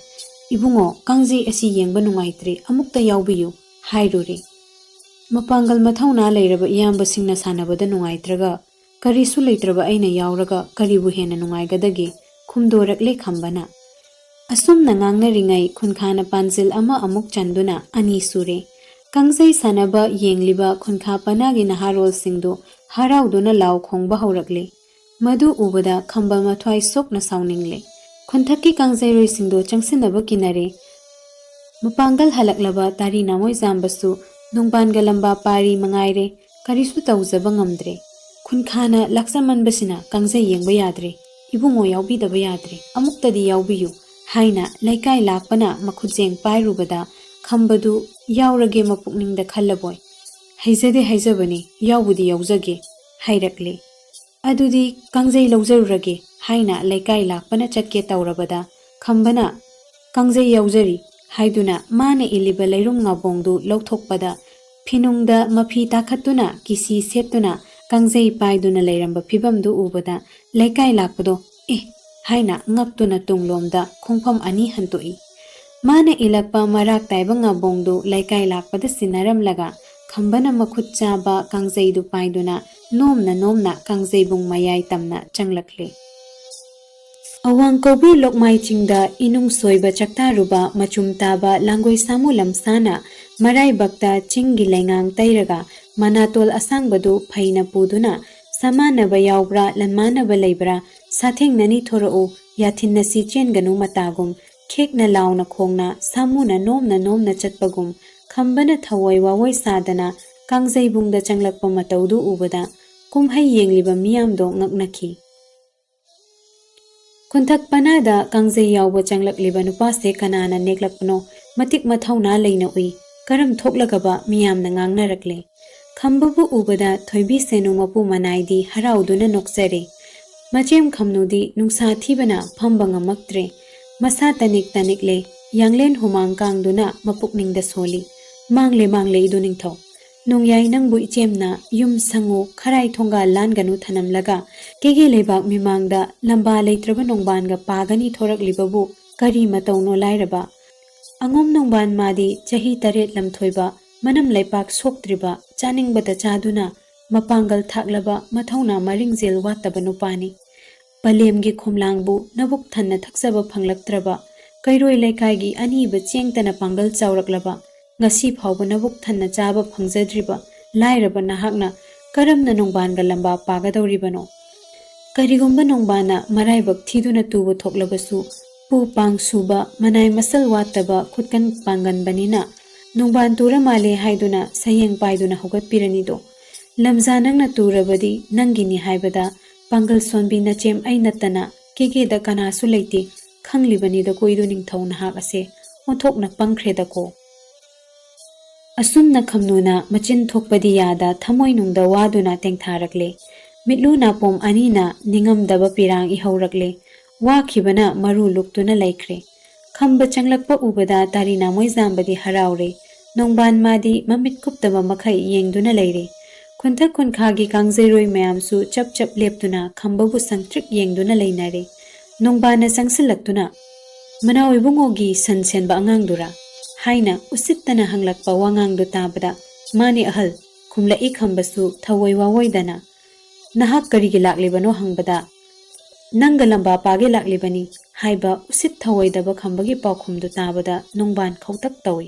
"ꯏꯕꯨꯡꯉꯣ, ꯀꯥꯡꯖꯩ ꯑꯁꯤ ꯌꯦꯡꯕ ꯅꯨꯡꯉꯥꯏꯇ꯭ꯔꯦ, ꯑꯃꯨꯛꯇ ꯌꯥꯎꯕꯤꯌꯨ" ꯍꯥꯏꯔꯨꯔꯦ꯫ "ꯃꯄꯥꯡꯒꯜ ꯃꯊꯧꯅꯥ ꯂꯩꯔꯕ ꯏꯌꯥꯝꯕꯁꯤꯡꯅ ꯁꯥꯟꯅꯕꯗ ꯅꯨꯡꯉꯥꯏꯇ꯭ꯔꯒ ꯀꯔꯤꯁꯨ ꯂꯩꯇ꯭ꯔꯕ ꯑꯩꯅ ꯌꯥꯎꯔꯒ ꯀꯔꯤꯕꯨ ꯍꯦꯟꯅ ꯅꯨꯡꯉꯥꯏꯒꯗꯒꯦ?" ꯈꯨꯝꯗꯣꯔꯛꯂꯦ ꯈꯝꯕꯅ꯫ ꯑꯁꯨꯝꯅ ꯉꯥꯡꯅꯔꯤꯉꯩ ꯈꯨꯟꯈꯥꯅ ꯄꯥꯟꯖꯤꯜ ꯑꯃ ꯑꯃꯨꯛ ꯆꯟꯗꯨꯅ ꯑꯅꯤ ꯁꯨꯔꯦ꯫ ꯀꯥꯡꯖꯩ ꯁꯥꯟꯅꯕ ꯌꯦꯡꯂꯤꯕ ꯈꯨꯟꯈꯥ ꯄꯅꯥꯒꯤ ꯅꯍꯥꯔꯣꯜꯁꯤꯡꯗꯨ ꯍꯔꯥꯎꯗꯨꯅ ꯂꯥꯎ ꯈꯣꯡꯕ ꯍꯧꯔꯛꯂꯦ꯫ ꯃꯗꯨ ꯎꯕꯗ ꯈꯝꯕ ꯃꯊ꯭ꯋꯥꯏ ꯁꯣꯛꯅ ꯁꯥꯎꯅꯤꯡꯂꯦ꯫ ꯈꯨꯟꯊꯛꯀꯤ ꯀꯥꯡꯖꯩꯔꯣꯏꯁꯤꯡꯗꯣ ꯆꯪꯁꯤꯟꯅꯕ ꯀꯤꯅꯔꯦ꯫ ꯃꯄꯥꯡꯒꯜ ꯍꯜꯂꯛꯂꯕ ꯇꯥꯔꯤ ꯅꯥꯃꯣꯏꯖꯥꯝꯕꯁꯨ ꯅꯣꯡꯕꯥꯟꯒ ꯂꯝꯕꯥ ꯄꯥꯔꯤ ꯃꯉꯥꯏꯔꯦ, ꯀꯔꯤꯁꯨ ꯇꯧꯖꯕ ꯉꯝꯗ꯭ꯔꯦ꯫ ꯈꯨꯟꯈꯥꯅ ꯂꯥꯛꯆꯃꯟꯕꯁꯤꯅ ꯀꯥꯡꯖꯩ ꯌꯦꯡꯕ ꯌꯥꯗ꯭ꯔꯦ, ꯏꯕꯨꯡꯉꯣ ꯌꯥꯎꯕꯤꯗꯕ ꯌꯥꯗ꯭ꯔꯦ, ꯑꯃꯨꯛꯇꯗꯤ ꯌꯥꯎꯕꯤꯌꯨ ꯍꯥꯏꯅ ꯂꯩꯀꯥꯏ ꯂꯥꯛꯄꯅ ꯃꯈꯨꯠꯖꯦꯡ ꯄꯥꯏꯔꯨꯕꯗ ꯈꯝꯕꯗꯨ ꯌꯥꯎꯔꯒꯦ ꯃꯄꯨꯛꯅꯤꯡꯗ ꯈꯜꯂꯕꯣꯏ꯫ "ꯍꯩꯖꯗꯦ ꯍꯥꯏꯖꯕꯅꯤ, ꯌꯥꯎꯕꯨꯗꯤ ꯌꯥꯎꯖꯒꯦ" ꯍꯥꯏꯔꯛꯂꯦ꯫ "ꯑꯗꯨꯗꯤ ꯀꯥꯡꯖꯩ ꯂꯧꯖꯔꯨꯔꯒꯦ" ꯍꯥꯏꯅ ꯂꯩꯀꯥꯏ ꯂꯥꯛꯄꯅ ꯆꯠꯀꯦ ꯇꯧꯔꯕꯗ ꯈꯝꯕꯅ "ꯀꯥꯡꯖꯩ ꯌꯥꯎꯖꯔꯤ" ꯍꯥꯏꯗꯨꯅ ꯃꯥꯅ ꯏꯜꯂꯤꯕ ꯂꯩꯔꯨꯝ ꯉꯥꯕꯣꯡꯗꯨ ꯂꯧꯊꯣꯛꯄꯗ ꯐꯤꯅꯨꯡꯗ ꯃꯐꯤ ꯇꯥꯈꯠꯇꯨꯅ ꯀꯤꯁꯤ ꯁꯦꯠꯇꯨꯅ ꯀꯥꯡꯖꯩ ꯄꯥꯏꯗꯨꯅ ꯂꯩꯔꯝꯕ ꯐꯤꯕꯝꯗꯨ ꯎꯕꯗ ꯂꯩꯀꯥꯏ ꯂꯥꯛꯄꯗꯣ "ꯑꯦ" ꯍꯥꯏꯅ ꯉꯛꯇꯨꯅ ꯇꯨꯡꯂꯣꯝꯗ ꯈꯣꯡꯐꯝ ꯑꯅꯤ ꯍꯟꯇꯣꯛꯏ꯫ ꯃꯥꯅ ꯏꯜꯂꯛꯄ ꯃꯔꯥꯛ ꯇꯥꯏꯕ ꯉꯥꯕꯣꯡꯗꯨ ꯂꯩꯀꯥꯏ ꯂꯥꯛꯄꯗ ꯁꯤꯟꯅꯔꯝꯂꯒ ꯈꯝꯕꯅ ꯃꯈꯨꯠ ꯆꯥꯕ ꯀꯥꯡꯖꯩꯗꯨ ꯄꯥꯏꯗꯨꯅ ꯅꯣꯝꯅ ꯅꯣꯝꯅ ꯀꯥꯡꯖꯩꯕꯨꯡ ꯃꯌꯥꯏ ꯇꯝꯅ ꯆꯪꯂꯛꯂꯦ꯫ ꯑꯋꯥꯡ ꯀꯧꯕ꯭ꯔꯨ ꯂꯣꯛꯃꯥꯏ ꯆꯤꯡꯗ ꯏꯅꯨꯡ ꯁꯣꯏꯕ ꯆꯥꯛꯇꯥꯔꯨꯕ ꯃꯆꯨꯝ ꯇꯥꯕ ꯂꯥꯡꯒꯣꯏ ꯁꯥꯃꯨ ꯂꯝꯁꯥꯅ ꯃꯔꯥꯏꯕꯛꯇ ꯆꯤꯡꯒꯤ ꯂꯩꯉꯥꯡ ꯇꯩꯔꯒ ꯃꯅꯥꯇꯣꯜ ꯑꯁꯥꯡꯕꯗꯨ ꯐꯩꯅ ꯄꯨꯗꯨꯅ "ꯁꯃꯥꯟꯅꯕ ꯌꯥꯎꯕ꯭ꯔꯥ, ꯂꯟꯃꯥꯟꯅꯕ ꯂꯩꯕ꯭ꯔꯥ? ꯁꯥꯊꯦꯡꯅꯅꯤ ꯊꯣꯔꯛꯎ, ꯌꯥꯊꯤꯟꯅꯁꯤ ꯆꯦꯟꯒꯅꯨ" ꯃꯇꯥꯒꯨꯝ ꯈꯦꯛꯅ ꯂꯥꯎꯅ ꯈꯣꯡꯅ ꯁꯥꯃꯨꯅ ꯅꯣꯝꯅ ꯅꯣꯝꯅ ꯆꯠꯄꯒꯨꯝ ꯈꯝꯕꯅ ꯊꯑꯣꯏ ꯋꯥꯑꯣꯏ ꯁꯥꯗꯅ ꯀꯥꯡꯖꯩꯕꯨꯡꯗ ꯆꯪꯂꯛꯄ ꯃꯇꯧꯗꯨ ꯎꯕꯗ ꯀꯨꯝꯍꯩ ꯌꯦꯡꯂꯤꯕ ꯃꯤꯌꯥꯝꯗꯣ ꯉꯛꯅꯈꯤ꯫ ꯈꯨꯟꯊꯛ ꯄꯅꯥꯗ ꯀꯥꯡꯖꯩ ꯌꯥꯎꯕ ꯆꯪꯂꯛꯂꯤꯕ ꯅꯨꯄꯥꯁꯦ ꯀꯅꯥꯅ ꯅꯦꯛꯂꯛꯄꯅꯣ? ꯃꯇꯤꯛ ꯃꯊꯧꯅꯥ ꯂꯩꯅ ꯎꯏ꯫ ꯀꯔꯝ ꯊꯣꯛꯂꯒꯕ? ꯃꯤꯌꯥꯝꯅ ꯉꯥꯡꯅꯔꯛꯂꯦ꯫ ꯈꯝꯕꯕꯨ ꯎꯕꯗ ꯊꯣꯏꯕꯤ ꯁꯦꯅꯨ ꯃꯄꯨ ꯃꯅꯥꯏꯗꯤ ꯍꯔꯥꯎꯗꯨꯅ ꯅꯣꯛꯆꯔꯦ꯫ ꯃꯆꯦꯝ ꯈꯝꯅꯨꯗꯤ ꯅꯨꯡꯁꯥ ꯊꯤꯕꯅ ꯐꯝꯕ ꯉꯝꯃꯛꯇ꯭ꯔꯦ꯫ ꯃꯁꯥ ꯇꯅꯤꯛ ꯇꯅꯤꯛꯂꯦ꯫ ꯌꯥꯡꯂꯦꯟ ꯍꯨꯃꯥꯡ ꯀꯥꯡꯗꯨꯅ ꯃꯄꯨꯛꯅꯤꯡꯗ ꯁꯣꯜꯂꯤ꯫ "ꯃꯥꯡꯂꯦ, ꯃꯥꯡꯂꯦ, ꯏꯗꯨ ꯅꯤꯡꯊꯧ꯫ ꯅꯣꯡꯌꯥꯏ ꯅꯪꯕꯨ ꯏꯆꯦꯝꯅ ꯌꯨꯝ ꯁꯪꯉꯨ, ꯈꯔꯥꯏ ꯊꯣꯡꯒꯥꯜ ꯂꯥꯟꯒꯅꯨ ꯊꯅꯝꯂꯒ ꯀꯦꯒꯦ ꯂꯩꯕꯥꯛ ꯃꯤꯃꯥꯡꯗ ꯂꯝꯕꯥ ꯂꯩꯇ꯭ꯔꯕ ꯅꯣꯡꯕꯥꯟꯒ ꯄꯥꯒꯅꯤ ꯊꯣꯔꯛꯂꯤꯕꯕꯨ ꯀꯔꯤ ꯃꯇꯧꯅꯣ ꯂꯥꯏꯔꯕ?" ꯑꯉꯣꯝ ꯅꯣꯡꯕꯥꯟ ꯃꯥꯗꯤ ꯆꯍꯤ ꯇꯔꯦꯠ ꯂꯝꯊꯣꯏꯕ, ꯃꯅꯝ ꯂꯩꯄꯥꯛ ꯁꯣꯛꯇ꯭ꯔꯤꯕ, ꯆꯥꯅꯤꯡꯕꯗ ꯆꯥꯗꯨꯅ ꯃꯄꯥꯡꯒꯜ ꯊꯥꯛꯂꯕ, ꯃꯊꯧꯅꯥ ꯃꯔꯤꯡꯖꯦꯜ ꯋꯥꯠꯇꯕ ꯅꯨꯄꯥꯅꯤ꯫ ꯄꯂꯦꯝꯒꯤ ꯈꯣꯝꯂꯥꯡꯕꯨ ꯅꯕꯨꯛ ꯊꯟꯅ ꯊꯛꯆꯕ ꯐꯪꯂꯛꯇ꯭ꯔꯕ, ꯀꯩꯔꯣꯏ ꯂꯩꯀꯥꯏꯒꯤ ꯑꯅꯤꯕ ꯆꯦꯡꯇꯅ ꯄꯥꯡꯒꯜ ꯆꯥꯎꯔꯛꯂꯕ, ꯉꯁꯤ ꯐꯥꯎꯕ ꯅꯕꯨꯛ ꯊꯟꯅ ꯆꯥꯕ ꯐꯪꯖꯗ꯭ꯔꯤꯕ ꯂꯥꯏꯔꯕ ꯅꯍꯥꯛꯅ ꯀꯔꯝꯅ ꯅꯣꯡꯕꯥꯟꯒ ꯂꯝꯕꯥ ꯄꯥꯒꯗꯧꯔꯤꯕꯅꯣ? ꯀꯔꯤꯒꯨꯝꯕ ꯅꯣꯡꯕꯥꯟꯅ ꯃꯔꯥꯏꯕꯛ ꯊꯤꯗꯨꯅ ꯇꯨꯕ ꯊꯣꯛꯂꯕꯁꯨ, ꯄꯨ ꯄꯥꯡ ꯁꯨꯕ, ꯃꯅꯥꯏ ꯃꯁꯜ ꯋꯥꯠꯇꯕ ꯈꯨꯠꯀꯟ ꯄꯥꯡꯒꯟꯕꯅꯤꯅ ꯅꯣꯡꯕꯥꯟ ꯇꯨꯔ ꯃꯥꯜꯂꯦ ꯍꯥꯏꯗꯨꯅ ꯁꯌꯦꯡ ꯄꯥꯏꯗꯨꯅ ꯍꯧꯒꯠꯄꯤꯔꯅꯤꯗꯣ꯫ ꯂꯝꯖꯥ ꯅꯪꯅ ꯇꯨꯔꯕꯗꯤ ꯅꯪꯒꯤꯅꯤ ꯍꯥꯏꯕꯗ ꯄꯥꯡꯒꯜ ꯁꯣꯟꯕꯤ ꯅꯆꯦꯝ ꯑꯩ ꯅꯠꯇꯅ ꯀꯦꯒꯦꯗ ꯀꯅꯥꯁꯨ ꯂꯩꯇꯦ꯫ ꯈꯪꯂꯤꯕꯅꯤꯗꯀꯣ ꯏꯗꯨ ꯅꯤꯡꯊꯧ ꯅꯍꯥꯛ ꯑꯁꯦ ꯑꯣꯟꯊꯣꯛꯅ ꯄꯪꯈ꯭ꯔꯦꯗꯀꯣ꯫ ꯑꯁꯨꯝꯅ ꯈꯝꯅꯨꯅ ꯃꯆꯤꯟ ꯊꯣꯛꯄꯗꯤ ꯌꯥꯗ ꯊꯃꯣꯏꯅꯨꯡꯗ ꯋꯥꯗꯨꯅ ꯇꯦꯡꯊꯥꯔꯛꯂꯦ꯫ ꯃꯤꯠꯂꯨ ꯅꯥꯄꯣꯝ ꯑꯅꯤꯅ ꯅꯤꯡꯉꯝꯗꯕ ꯄꯤꯔꯥꯡ ꯏꯍꯧꯔꯛꯂꯦ꯫ ꯋꯥꯈꯤꯕꯅ ꯃꯔꯨ ꯂꯨꯛꯇꯨꯅ ꯂꯩꯈ꯭ꯔꯦ꯫ ꯈꯝꯕ ꯆꯪꯂꯛꯄ ꯎꯕꯗ ꯇꯥꯔꯤ ꯅꯥꯃꯣꯏꯖꯥꯝꯕꯗꯤ ꯍꯔꯥꯎꯔꯦ꯫ ꯅꯣꯡꯕꯥꯟ ꯃꯥꯗꯤ ꯃꯃꯤꯠ ꯀꯨꯞꯇꯕ ꯃꯈꯩ ꯌꯦꯡꯗꯨꯅ ꯂꯩꯔꯦ꯫ ꯈꯨꯟꯊꯛ ꯈꯨꯟꯈꯥꯒꯤ ꯀꯥꯡꯖꯩꯔꯣꯏ ꯃꯌꯥꯝꯁꯨ ꯆꯞ ꯆꯞ ꯂꯦꯞꯇꯨꯅ ꯈꯝꯕꯕꯨ ꯁꯪꯇ꯭ꯔꯤꯛ ꯌꯦꯡꯗꯨꯅ ꯂꯩꯅꯔꯦ꯫ ꯅꯣꯡꯕꯥꯟꯅ ꯆꯪꯁꯤꯜꯂꯛꯇꯨꯅ, "ꯃꯅꯥꯎ ꯏꯕꯨꯡꯉꯣꯒꯤ ꯁꯟ ꯁꯦꯟꯕ ꯑꯉꯥꯡꯗꯨꯔꯥ?" ꯍꯥꯏꯅ ꯎꯁꯤꯠꯇꯅ ꯍꯪꯂꯛꯄ ꯋꯥꯉꯥꯡꯗꯨ ꯇꯥꯕꯗ, "ꯃꯥꯅꯦ ꯑꯍꯜ," ꯈꯨꯝꯂꯛꯏ ꯈꯝꯕꯁꯨ ꯊꯧꯑꯣꯏ ꯋꯥꯑꯣꯏꯗꯅ꯫ "ꯅꯍꯥꯛ ꯀꯔꯤꯒꯤ ꯂꯥꯛꯂꯤꯕꯅꯣ?" ꯍꯪꯕꯗ, "ꯅꯪꯒ ꯂꯝꯕꯥ ꯄꯥꯒꯦ ꯂꯥꯛꯂꯤꯕꯅꯤ" ꯍꯥꯏꯕ ꯎꯁꯤꯠ ꯊꯧꯑꯣꯏꯗꯕ ꯈꯝꯕꯒꯤ ꯄꯥꯎꯈꯨꯝꯗꯨ ꯇꯥꯕꯗ ꯅꯣꯡꯕꯥꯟ ꯈꯧꯇꯛ ꯇꯧꯏ꯫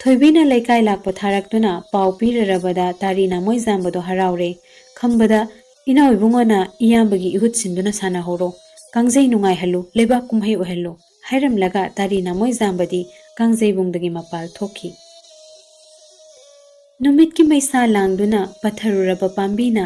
ꯊꯣꯏꯕꯤꯅ ꯂꯩꯀꯥꯏ ꯂꯥꯛꯄ ꯊꯥꯔꯛꯇꯨꯅ ꯄꯥꯎ ꯄꯤꯔꯔꯕꯗ ꯇꯥꯔꯤ ꯅꯥꯃꯣꯏꯖꯥꯝꯕꯗꯣ ꯍꯔꯥꯎꯔꯦ꯫ ꯈꯝꯕꯗ, "ꯏꯅꯥꯎ ꯏꯕꯨꯡꯉꯣꯅ ꯏꯌꯥꯝꯕꯒꯤ ꯏꯍꯨꯠ ꯁꯤꯟꯗꯨꯅ ꯁꯥꯟꯅꯍꯧꯔꯣ, ꯀꯥꯡꯖꯩ ꯅꯨꯡꯉꯥꯏꯍꯜꯂꯨ, ꯂꯩꯕꯥꯛ ꯀꯨꯝꯍꯩ ꯑꯣꯏꯍꯜꯂꯨ" ꯍꯥꯏꯔꯝꯂꯒ ꯇꯥꯔꯤ ꯅꯥꯃꯣꯏꯖꯥꯝꯕꯗꯤ ꯀꯥꯡꯖꯩꯕꯨꯡꯗꯒꯤ ꯃꯄꯥꯜ ꯊꯣꯛꯈꯤ꯫ ꯅꯨꯃꯤꯠꯀꯤ ꯃꯩꯁꯥ ꯂꯥꯡꯗꯨꯅ ꯄꯠꯊꯔꯨꯔꯕ ꯄꯥꯝꯕꯤꯅ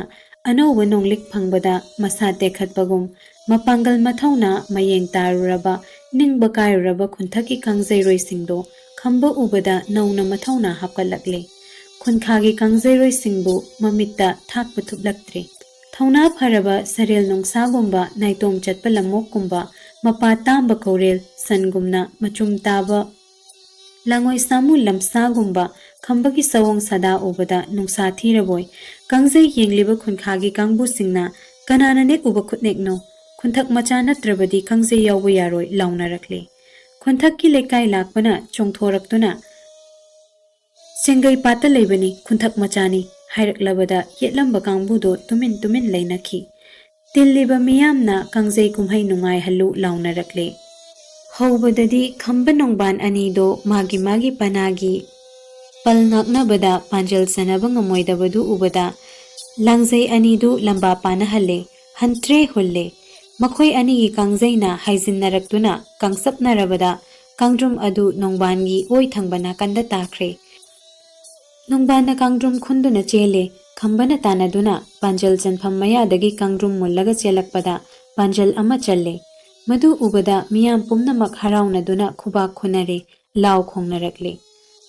ꯑꯅꯧꯕ ꯅꯣꯡꯂꯤꯛ ꯐꯪꯕꯗ ꯃꯁꯥ ꯇꯦꯛꯈꯠꯄꯒꯨꯝ, ꯃꯄꯥꯡꯒꯜ ꯃꯊꯧꯅꯥ ꯃꯌꯦꯡ ꯇꯥꯔꯨꯔꯕ, ꯅꯤꯡꯕ ꯀꯥꯏꯔꯨꯔꯕ ꯈꯨꯟꯊꯛꯀꯤ ꯀꯥꯡꯖꯩꯔꯣꯏꯁꯤꯡꯗꯣ ꯈꯝꯕ ꯎꯕꯗ ꯅꯧꯅ ꯃꯊꯧꯅꯥ ꯍꯥꯞꯀꯠꯂꯛꯂꯦ꯫ ꯈꯨꯟꯈꯥꯒꯤ ꯀꯥꯡꯖꯩꯔꯣꯏꯁꯤꯡꯕꯨ ꯃꯃꯤꯠꯇ ꯊꯥꯛꯄ ꯊꯨꯞꯂꯛꯇ꯭ꯔꯦ꯫ ꯊꯧꯅꯥ ꯐꯔꯕ ꯁꯔꯦꯜ ꯅꯨꯡꯁꯥꯒꯨꯝꯕ, ꯅꯥꯏꯇꯣꯝ ꯆꯠꯄ ꯂꯝꯑꯣꯛꯀꯨꯝꯕ, ꯃꯄꯥ ꯇꯥꯝꯕ ꯀꯧꯔꯦꯜ ꯁꯟꯒꯨꯝꯅ ꯃꯆꯨꯝ ꯇꯥꯕ ꯂꯥꯡꯉꯣꯏ ꯁꯥꯃꯨ ꯂꯝꯁꯥꯒꯨꯝꯕ ꯈꯝꯕꯒꯤ ꯁꯑꯣꯡ ꯁꯥꯗꯥ ꯎꯕꯗ ꯅꯨꯡꯁꯥ ꯊꯤꯔꯕꯣꯏ꯫ ꯀꯥꯡꯖꯩ ꯌꯦꯡꯂꯤꯕ ꯈꯨꯟꯈꯥꯒꯤ ꯀꯥꯡꯕꯨꯁꯤꯡꯅ, "ꯀꯅꯥꯅ ꯅꯦꯛꯎꯕ ꯈꯨꯠꯅꯦꯛꯅꯣ? ꯈꯨꯟꯊꯛ ꯃꯆꯥ ꯅꯠꯇ꯭ꯔꯕꯗꯤ ꯀꯥꯡꯖꯩ ꯌꯥꯎꯕ ꯌꯥꯔꯣꯏ" ꯂꯥꯎꯅꯔꯛꯂꯦ꯫ ꯈꯨꯟꯊꯛꯀꯤ ꯂꯩꯀꯥꯏ ꯂꯥꯛꯄꯅ ꯆꯣꯡꯊꯣꯔꯛꯇꯨꯅ, "ꯁꯦꯡꯒꯩ ꯄꯥꯠꯇ ꯂꯩꯕꯅꯤ, ꯈꯨꯟꯊꯛ ꯃꯆꯥꯅꯤ" ꯍꯥꯏꯔꯛꯂꯕꯗ ꯌꯦꯠꯂꯝꯕ ꯀꯥꯡꯕꯨꯗꯣ ꯇꯨꯃꯤꯟ ꯇꯨꯃꯤꯟ ꯂꯩꯅꯈꯤ꯫ ꯇꯤꯜꯂꯤꯕ ꯃꯤꯌꯥꯝꯅ ꯀꯥꯡꯖꯩ ꯀꯨꯝꯍꯩ ꯅꯨꯡꯉꯥꯏꯍꯜꯂꯨ ꯂꯥꯎꯅꯔꯛꯂꯦ꯫ ꯍꯧꯕꯗꯗꯤ ꯈꯝꯕ ꯅꯣꯡꯕꯥꯟ ꯑꯅꯤꯗꯣ ꯃꯥꯒꯤ ꯃꯥꯒꯤ ꯄꯅꯥꯒꯤ ꯄꯜ ꯉꯥꯛꯅꯕꯗ ꯄꯥꯟꯖꯜ ꯆꯟꯅꯕ ꯉꯝꯃꯣꯏꯗꯕꯗꯨ ꯎꯕꯗ ꯂꯥꯡꯖꯩ ꯑꯅꯤꯗꯨ ꯂꯝꯕꯥ ꯄꯥꯅꯍꯜꯂꯦ, ꯍꯟꯇ꯭ꯔꯦ ꯍꯨꯜꯂꯦ꯫ ꯃꯈꯣꯏ ꯑꯅꯤꯒꯤ ꯀꯥꯡꯖꯩꯅ ꯍꯥꯏꯖꯤꯟꯅꯔꯛꯇꯨꯅ ꯀꯥꯡꯆꯞꯅꯔꯕꯗ ꯀꯥꯡꯗ꯭ꯔꯨꯝ ꯑꯗꯨ ꯅꯣꯡꯕꯥꯟꯒꯤ ꯑꯣꯏ ꯊꯪꯕ ꯅꯥꯀꯟꯗ ꯇꯥꯈ꯭ꯔꯦ꯫ ꯅꯣꯡꯕꯥꯟꯅ ꯀꯥꯡꯗ꯭ꯔꯨꯝ ꯈꯨꯟꯗꯨꯅ ꯆꯦꯜꯂꯦ꯫ ꯈꯝꯕꯅ ꯇꯥꯟꯅꯗꯨꯅ ꯄꯥꯟꯖꯜ ꯆꯟꯐꯝ ꯃꯌꯥꯗꯒꯤ ꯀꯥꯡꯗ꯭ꯔꯨꯝ ꯃꯨꯜꯂꯒ ꯆꯦꯜꯂꯛꯄꯗ ꯄꯥꯟꯖꯜ ꯑꯃ ꯆꯜꯂꯦ꯫ ꯃꯗꯨ ꯎꯕꯗ ꯃꯤꯌꯥꯝ ꯄꯨꯝꯅꯃꯛ ꯍꯔꯥꯎꯅꯗꯨꯅ ꯈꯨꯕꯥꯛ ꯈꯨꯅꯔꯦ, ꯂꯥꯎ ꯈꯣꯡꯅꯔꯛꯂꯦ꯫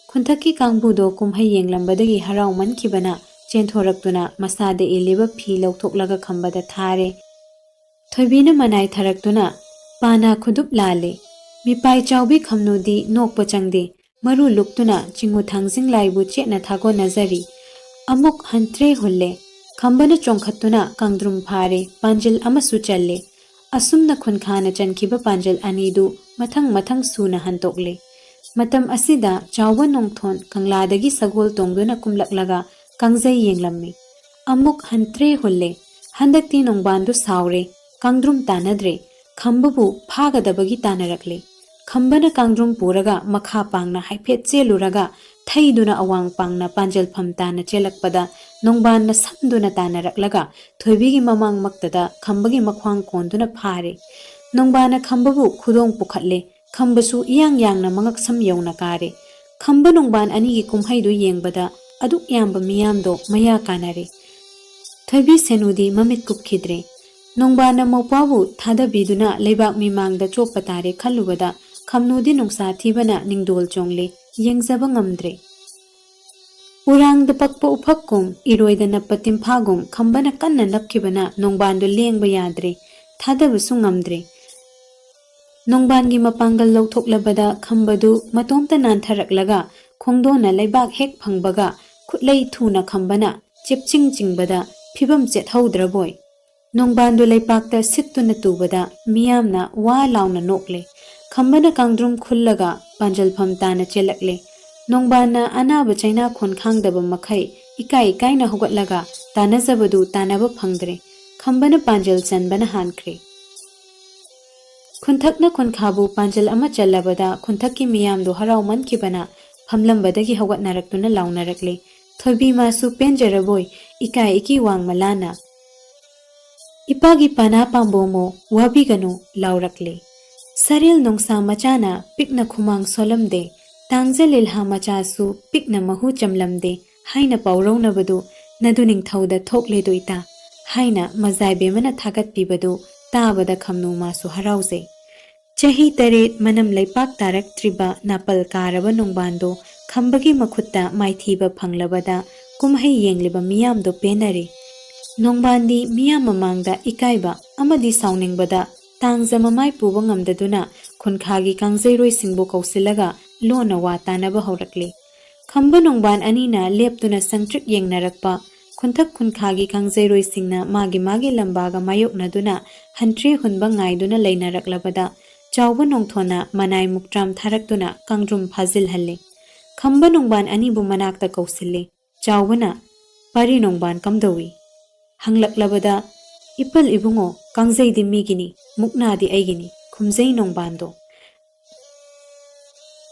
ꯈꯨꯟꯊꯛꯀꯤ ꯀꯥꯡꯕꯨꯗꯣ ꯀꯨꯝꯍꯩ ꯌꯦꯡꯂꯝꯕꯗꯒꯤ ꯍꯔꯥꯎꯃꯟꯈꯤꯕꯅ ꯆꯦꯟꯊꯣꯔꯛꯇꯨꯅ ꯃꯁꯥꯗ ꯏꯜꯂꯤꯕ ꯐꯤ ꯂꯧꯊꯣꯛꯂꯒ ꯈꯝꯕꯗ ꯊꯥꯔꯦ꯫ ꯊꯣꯏꯕꯤꯅ ꯃꯅꯥꯏ ꯊꯥꯔꯛꯇꯨꯅ, "ꯄꯥꯅ ꯈꯨꯗꯨꯞ ꯂꯥꯜꯂꯦ꯫ ꯃꯤꯄꯥꯏ ꯆꯥꯎꯕꯤ ꯈꯝꯅꯨꯗꯤ ꯅꯣꯛꯄ ꯆꯪꯗꯦ꯫ ꯃꯔꯨ ꯂꯨꯛꯇꯨꯅ ꯆꯤꯡꯉꯨ ꯊꯥꯡꯖꯤꯡ ꯂꯥꯏꯕꯨ ꯆꯦꯠꯅ ꯊꯥꯒꯣꯟꯅꯖꯔꯤ꯫ ꯑꯃꯨꯛ ꯍꯟꯇ꯭ꯔꯦ ꯍꯨꯜꯂꯦ꯫ ꯈꯝꯕꯅ ꯆꯣꯡꯈꯠꯇꯨꯅ ꯀꯥꯡꯗ꯭ꯔꯨꯝ ꯐꯥꯔꯦ, ꯄꯥꯟꯖꯤꯜ ꯑꯃꯁꯨ ꯆꯜꯂꯦ꯫ ꯑꯁꯨꯝꯅ ꯈꯨꯟꯈꯥꯅ ꯆꯟꯈꯤꯕ ꯄꯥꯟꯖꯤꯜ ꯑꯅꯤꯗꯨ ꯃꯊꯪ ꯃꯊꯪ ꯁꯨꯅ ꯍꯟꯇꯣꯛꯂꯦ꯫ ꯃꯇꯝ ꯑꯁꯤꯗ ꯆꯥꯎꯕ ꯅꯣꯡꯊꯣꯟ ꯀꯪꯂꯥꯗꯒꯤ ꯁꯒꯣꯜ ꯇꯣꯡꯗꯨꯅ ꯀꯨꯝꯂꯛꯂꯒ ꯀꯥꯡꯖꯩ ꯌꯦꯡꯂꯝꯃꯤ꯫ ꯑꯃꯨꯛ ꯍꯟꯇ꯭ꯔꯦ ꯍꯨꯜꯂꯦ꯫ ꯍꯟꯗꯛꯇꯤ ꯅꯣꯡꯕꯥꯟꯗꯨ ꯁꯥꯎꯔꯦ, ꯀꯥꯡꯗ꯭ꯔꯨꯝ ꯇꯥꯟꯅꯗ꯭ꯔꯦ꯫ ꯈꯝꯕꯕꯨ ꯐꯥꯒꯗꯕꯒꯤ ꯇꯥꯟꯅꯔꯛꯂꯦ꯫ ꯈꯝꯕꯅ ꯀꯥꯡꯗ꯭ꯔꯨꯝ ꯄꯨꯔꯒ ꯃꯈꯥ ꯄꯥꯡꯅ ꯍꯥꯏꯐꯦꯠ ꯆꯦꯜꯂꯨꯔꯒ ꯊꯩꯗꯨꯅ ꯑꯋꯥꯡ ꯄꯥꯡꯅ ꯄꯥꯟꯖꯜꯐꯝ ꯇꯥꯟꯅ ꯆꯦꯜꯂꯛꯄꯗ ꯅꯣꯡꯕꯥꯟꯅ ꯁꯝꯗꯨꯅ ꯇꯥꯟꯅꯔꯛꯂꯒ ꯊꯣꯏꯕꯤꯒꯤ ꯃꯃꯥꯡꯃꯛꯇꯗ ꯈꯝꯕꯒꯤ ꯃꯈ꯭ꯋꯥꯡ ꯀꯣꯟꯗꯨꯅ ꯐꯥꯔꯦ꯫ ꯅꯣꯡꯕꯥꯟꯅ ꯈꯝꯕꯕꯨ ꯈꯨꯗꯣꯡ ꯄꯨꯈꯠꯂꯦ꯫ ꯈꯝꯕꯁꯨ ꯏꯌꯥꯡ ꯌꯥꯡꯅ ꯃꯉꯛꯁꯝ ꯌꯧꯅ ꯀꯥꯔꯦ꯫ ꯈꯝꯕ ꯅꯣꯡꯕꯥꯟ ꯑꯅꯤꯒꯤ ꯀꯨꯝꯍꯩꯗꯨ ꯌꯦꯡꯕꯗ ꯑꯗꯨꯛ ꯌꯥꯝꯕ ꯃꯤꯌꯥꯝꯗꯣ ꯃꯌꯥ ꯀꯥꯅꯔꯦ꯫ ꯊꯣꯏꯕꯤ ꯁꯦꯅꯨꯗꯤ ꯃꯃꯤꯠ ꯀꯨꯞꯈꯤꯗ꯭ꯔꯦ꯫ ꯅꯣꯡꯕꯥꯟꯅ ꯃꯧꯄ꯭ꯋꯥꯕꯨ ꯊꯥꯗꯕꯤꯗꯨꯅ ꯂꯩꯕꯥꯛ ꯃꯤꯃꯥꯡꯗ ꯆꯣꯞꯄ ꯇꯥꯔꯦ ꯈꯜꯂꯨꯕꯗ ꯈꯝꯅꯨꯗꯤ ꯅꯨꯡꯁꯥ ꯊꯤꯕꯅ ꯅꯤꯡꯗꯣꯜ ꯆꯣꯡꯂꯦ, ꯌꯦꯡꯖꯕ ꯉꯝꯗ꯭ꯔꯦ꯫ ꯎꯔꯥꯡꯗ ꯄꯛꯄ ꯎꯐꯛꯀꯨꯝ, ꯏꯔꯣꯏꯗ ꯅꯞꯄ ꯇꯤꯝꯐꯥꯒꯨꯝ ꯈꯝꯕꯅ ꯀꯟꯅ ꯅꯞꯈꯤꯕꯅ ꯅꯣꯡꯕꯥꯟꯗꯨ ꯂꯦꯡꯕ ꯌꯥꯗ꯭ꯔꯦ, ꯊꯥꯗꯕꯁꯨ ꯉꯝꯗ꯭ꯔꯦ꯫ ꯅꯣꯡꯕꯥꯟꯒꯤ ꯃꯄꯥꯡꯒꯜ ꯂꯧꯊꯣꯛꯂꯕꯗ ꯈꯝꯕꯗꯨ ꯃꯇꯣꯝꯇ ꯅꯥꯟꯊꯔꯛꯂꯒ ꯈꯣꯡꯗꯣꯟꯅ ꯂꯩꯕꯥꯛ ꯍꯦꯛ ꯐꯪꯕꯒ ꯈꯨꯠꯂꯩ ꯊꯨꯅ ꯈꯝꯕꯅ ꯆꯦꯞꯆꯤꯡ ꯆꯤꯡꯕꯗ ꯐꯤꯕꯝ ꯆꯦꯠꯍꯧꯗ꯭ꯔꯕꯣꯏ꯫ ꯅꯣꯡꯕꯥꯟꯗꯨ ꯂꯩꯄꯥꯛꯇ ꯁꯤꯠꯇꯨꯅ ꯇꯨꯕꯗ ꯃꯤꯌꯥꯝꯅ ꯋꯥ ꯂꯥꯎꯅ ꯅꯣꯛꯂꯦ꯫ ꯈꯝꯕꯅ ꯀꯥꯡꯗ꯭ꯔꯨꯝ ꯈꯨꯜꯂꯒ ꯄꯥꯟꯖꯜꯐꯝ ꯇꯥꯅ ꯆꯦꯜꯂꯛꯂꯦ꯫ ꯅꯣꯡꯕꯥꯟꯅ ꯑꯅꯥꯕ ꯆꯩꯅꯥ ꯈꯣꯟ ꯈꯥꯡꯗꯕ ꯃꯈꯩ ꯏꯀꯥꯏ ꯏꯀꯥꯏꯅ ꯍꯧꯒꯠꯂꯒ ꯇꯥꯟꯅꯖꯕꯗꯨ ꯇꯥꯟꯅꯕ ꯐꯪꯗ꯭ꯔꯦ꯫ ꯈꯝꯕꯅ ꯄꯥꯟꯖꯜ ꯆꯟꯕꯅ ꯍꯥꯟꯈ꯭ꯔꯦ꯫ ꯈꯨꯟꯊꯛꯅ ꯈꯨꯟꯈꯥꯕꯨ ꯄꯥꯟꯖꯜ ꯑꯃ ꯆꯜꯂꯕꯗ ꯈꯨꯟꯊꯛꯀꯤ ꯃꯤꯌꯥꯝꯗꯨ ꯍꯔꯥꯎꯃꯟꯈꯤꯕꯅ ꯐꯝꯂꯝꯕꯗꯒꯤ ꯍꯧꯒꯠꯅꯔꯛꯇꯨꯅ ꯂꯥꯎꯅꯔꯛꯂꯦ꯫ ꯊꯣꯏꯕꯤ ꯃꯥꯁꯨ ꯄꯦꯟꯖꯔꯕꯣꯏ ꯏꯀꯥꯏ ꯏꯀꯤ ꯋꯥꯡ ꯃꯂꯥꯅ, "ꯏꯄꯥꯒꯤ ꯄꯥꯅꯥ ꯄꯥꯝꯕꯣꯃꯣ, ꯋꯥꯕꯤꯒꯅꯨ" ꯂꯥꯎꯔꯛꯂꯦ꯫ "ꯁꯔꯦꯜ ꯅꯣꯡꯁꯥ ꯃꯆꯥꯅ ꯄꯤꯛꯅ ꯈꯨꯃꯥꯡ ꯁꯣꯜꯂꯝꯗꯦ, ꯇꯥꯡꯖ ꯂꯤꯜꯍꯥ ꯃꯆꯥꯁꯨ ꯄꯤꯛꯅ ꯃꯍꯨ ꯆꯝꯂꯝꯗꯦ" ꯍꯥꯏꯅ ꯄꯥꯎꯔꯧꯅꯕꯗꯨ ꯅꯗꯨ ꯅꯤꯡꯊꯧꯗ ꯊꯣꯛꯂꯦꯗꯣ ꯏꯇꯥ ꯍꯥꯏꯅ ꯃꯖꯥꯏꯕꯦꯝꯃꯅ ꯊꯥꯒꯠꯄꯤꯕꯗꯨ ꯇꯥꯕꯗ ꯈꯝꯅꯨ ꯃꯥꯁꯨ ꯍꯔꯥꯎꯖꯩ꯫ ꯆꯍꯤ ꯇꯔꯦꯠ ꯃꯅꯝ ꯂꯩꯄꯥꯛ ꯇꯥꯔꯛꯇ꯭ꯔꯤꯕ ꯅꯥꯄꯜ ꯀꯥꯔꯕ ꯅꯣꯡꯕꯥꯟꯗꯣ ꯈꯝꯕꯒꯤ ꯃꯈꯨꯠꯇ ꯃꯥꯏꯊꯤꯕ ꯐꯪꯂꯕꯗ ꯀꯨꯝꯍꯩ ꯌꯦꯡꯂꯤꯕ ꯃꯤꯌꯥꯝꯗꯣ ꯄꯦꯟꯅꯔꯦ꯫ ꯅꯣꯡꯕꯥꯟꯗꯤ ꯃꯤꯌꯥꯝ ꯃꯃꯥꯡꯗ ꯏꯀꯥꯏꯕ ꯑꯃꯗꯤ ꯁꯥꯎꯅꯤꯡꯕꯗ ꯇꯥꯡꯖ ꯃꯃꯥꯏ ꯄꯨꯕ ꯉꯝꯗꯗꯨꯅ ꯈꯨꯟꯈꯥꯒꯤ ꯀꯥꯡꯖꯩꯔꯣꯏꯁꯤꯡꯕꯨ ꯀꯧꯁꯤꯜꯂꯒ ꯂꯣꯟꯅ ꯋꯥ ꯇꯥꯅꯕ ꯍꯧꯔꯛꯂꯦ꯫ ꯈꯝꯕ ꯅꯣꯡꯕꯥꯟ ꯑꯅꯤꯅ ꯂꯦꯞꯇꯨꯅ ꯁꯪꯇ꯭ꯔꯤꯛ ꯌꯦꯡꯅꯔꯛꯄ, ꯈꯨꯟꯊꯛ ꯈꯨꯟꯈꯥꯒꯤ ꯀꯥꯡꯖꯩꯔꯣꯏꯁꯤꯡꯅ ꯃꯥꯒꯤ ꯃꯥꯒꯤ ꯂꯝꯕꯥꯒ ꯃꯥꯌꯣꯛꯅꯗꯨꯅ ꯍꯟꯇ꯭ꯔꯦ ꯍꯨꯟꯕ ꯉꯥꯏꯗꯨꯅ ꯂꯩꯅꯔꯛꯂꯕꯗ, ꯆꯥꯎꯕ ꯅꯣꯡꯊꯣꯟꯅ ꯃꯅꯥꯏ ꯃꯨꯛꯇ꯭ꯔꯥꯝ ꯊꯥꯔꯛꯇꯨꯅ ꯀꯥꯡꯗ꯭ꯔꯨꯝ ꯐꯥꯖꯤꯜꯍꯜꯂꯤ꯫ ꯈꯝꯕ ꯅꯣꯡꯕꯥꯟ ꯑꯅꯤꯕꯨ ꯃꯅꯥꯛꯇ ꯀꯧꯁꯤꯜꯂꯤ꯫ ꯆꯥꯎꯕꯅ, "ꯄꯥꯔꯤ ꯅꯣꯡꯕꯥꯟ ꯀꯝꯗꯧꯏ?" ꯍꯪꯂꯛꯂꯕꯗ, "ꯏꯄꯜ ꯏꯕꯨꯡꯉꯣ, ꯀꯥꯡꯖꯩꯗꯤ ꯃꯤꯒꯤꯅꯤ, ꯃꯨꯛꯅꯥꯗꯤ ꯑꯩꯒꯤꯅꯤ" ꯈꯨꯝꯖꯩ ꯅꯣꯡꯕꯥꯟꯗꯣ꯫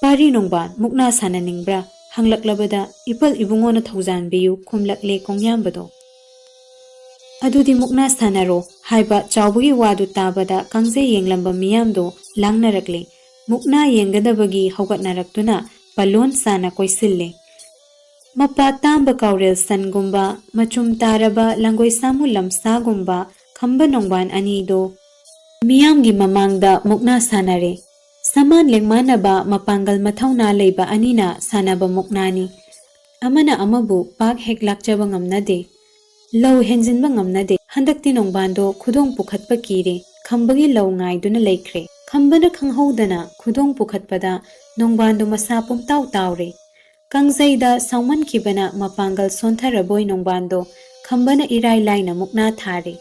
"ꯄꯥꯔꯤ ꯅꯣꯡꯕꯥꯟ, ꯃꯨꯛꯅꯥ ꯁꯥꯟꯅꯅꯤꯡꯕ꯭ꯔꯥ?" ꯍꯪꯂꯛꯂꯕꯗ, "ꯏꯄꯜ ꯏꯕꯨꯡꯉꯣꯅ ꯊꯧꯖꯥꯟꯕꯤꯌꯨ" ꯈꯨꯝꯂꯛꯂꯦ ꯀꯣꯡꯌꯥꯝꯕꯗꯣ꯫ "ꯑꯗꯨꯗꯤ ꯃꯨꯛꯅꯥ ꯁꯥꯟꯅꯔꯣ" ꯍꯥꯏꯕ ꯆꯥꯎꯕꯒꯤ ꯋꯥꯗꯨ ꯇꯥꯕꯗ ꯀꯥꯡꯖꯩ ꯌꯦꯡꯂꯝꯕ ꯃꯤꯌꯥꯝꯗꯣ ꯂꯥꯡꯅꯔꯛꯂꯦ꯫ ꯃꯨꯛꯅꯥ ꯌꯦꯡꯒꯗꯕꯒꯤ ꯍꯧꯒꯠꯅꯔꯛꯇꯨꯅ ꯄꯂꯣꯟ ꯁꯥꯅ ꯀꯣꯏꯁꯤꯜꯂꯦ꯫ ꯃꯄꯥ ꯇꯥꯝꯕ ꯀꯥꯎꯔꯦꯜ ꯁꯟꯒꯨꯝꯕ, ꯃꯆꯨꯝ ꯇꯥꯔꯕ ꯂꯪꯒꯣꯏ ꯁꯥꯃꯨ ꯂꯝꯁꯥꯒꯨꯝꯕ ꯈꯝꯕ ꯅꯣꯡꯕꯥꯟ ꯑꯅꯤꯗꯣ ꯃꯤꯌꯥꯝꯒꯤ ꯃꯃꯥꯡꯗ ꯃꯨꯛꯅꯥ ꯁꯥꯟꯅꯔꯦ꯫ ꯁꯃꯥꯟ ꯂꯦꯡꯃꯥꯟꯅꯕ ꯃꯄꯥꯡꯒꯜ ꯃꯊꯧꯅꯥ ꯂꯩꯕ ꯑꯅꯤꯅ ꯁꯥꯟꯅꯕ ꯃꯨꯛꯅꯥꯅꯤ꯫ ꯑꯃꯅ ꯑꯃꯕꯨ ꯄꯥꯛ ꯍꯦꯛ ꯂꯥꯛꯆꯕ ꯉꯝꯅꯗꯦ꯫ ꯂꯧ ꯍꯦꯟꯖꯤꯟꯕ ꯉꯝꯅꯗꯦ꯫ ꯍꯟꯗꯛꯇꯤ ꯅꯣꯡꯕꯥꯟꯗꯣ ꯈꯨꯗꯣꯡ ꯄꯨꯈꯠꯄ ꯀꯤꯔꯦ꯫ ꯈꯝꯕꯒꯤ ꯂꯧ ꯉꯥꯏꯗꯨꯅ ꯂꯩꯈ꯭ꯔꯦ꯫ ꯈꯝꯕꯅ ꯈꯪꯍꯧꯗꯅ ꯈꯨꯗꯣꯡ ꯄꯨꯈꯠꯄꯗ ꯅꯣꯡꯕꯥꯟꯗꯣ ꯃꯁꯥ ꯄꯨꯝꯇꯥꯎ ꯇꯥꯎꯔꯦ꯫ ꯀꯥꯡꯖꯩꯗ ꯁꯥꯎꯃꯟꯈꯤꯕꯅ ꯃꯄꯥꯡꯒꯜ ꯁꯣꯟꯊꯔꯕꯣꯏ ꯅꯣꯡꯕꯥꯟꯗꯣ ꯈꯝꯕꯅ ꯏꯔꯥꯏ ꯂꯥꯏꯅ ꯃꯨꯛꯅꯥ ꯊꯥꯔꯦ꯫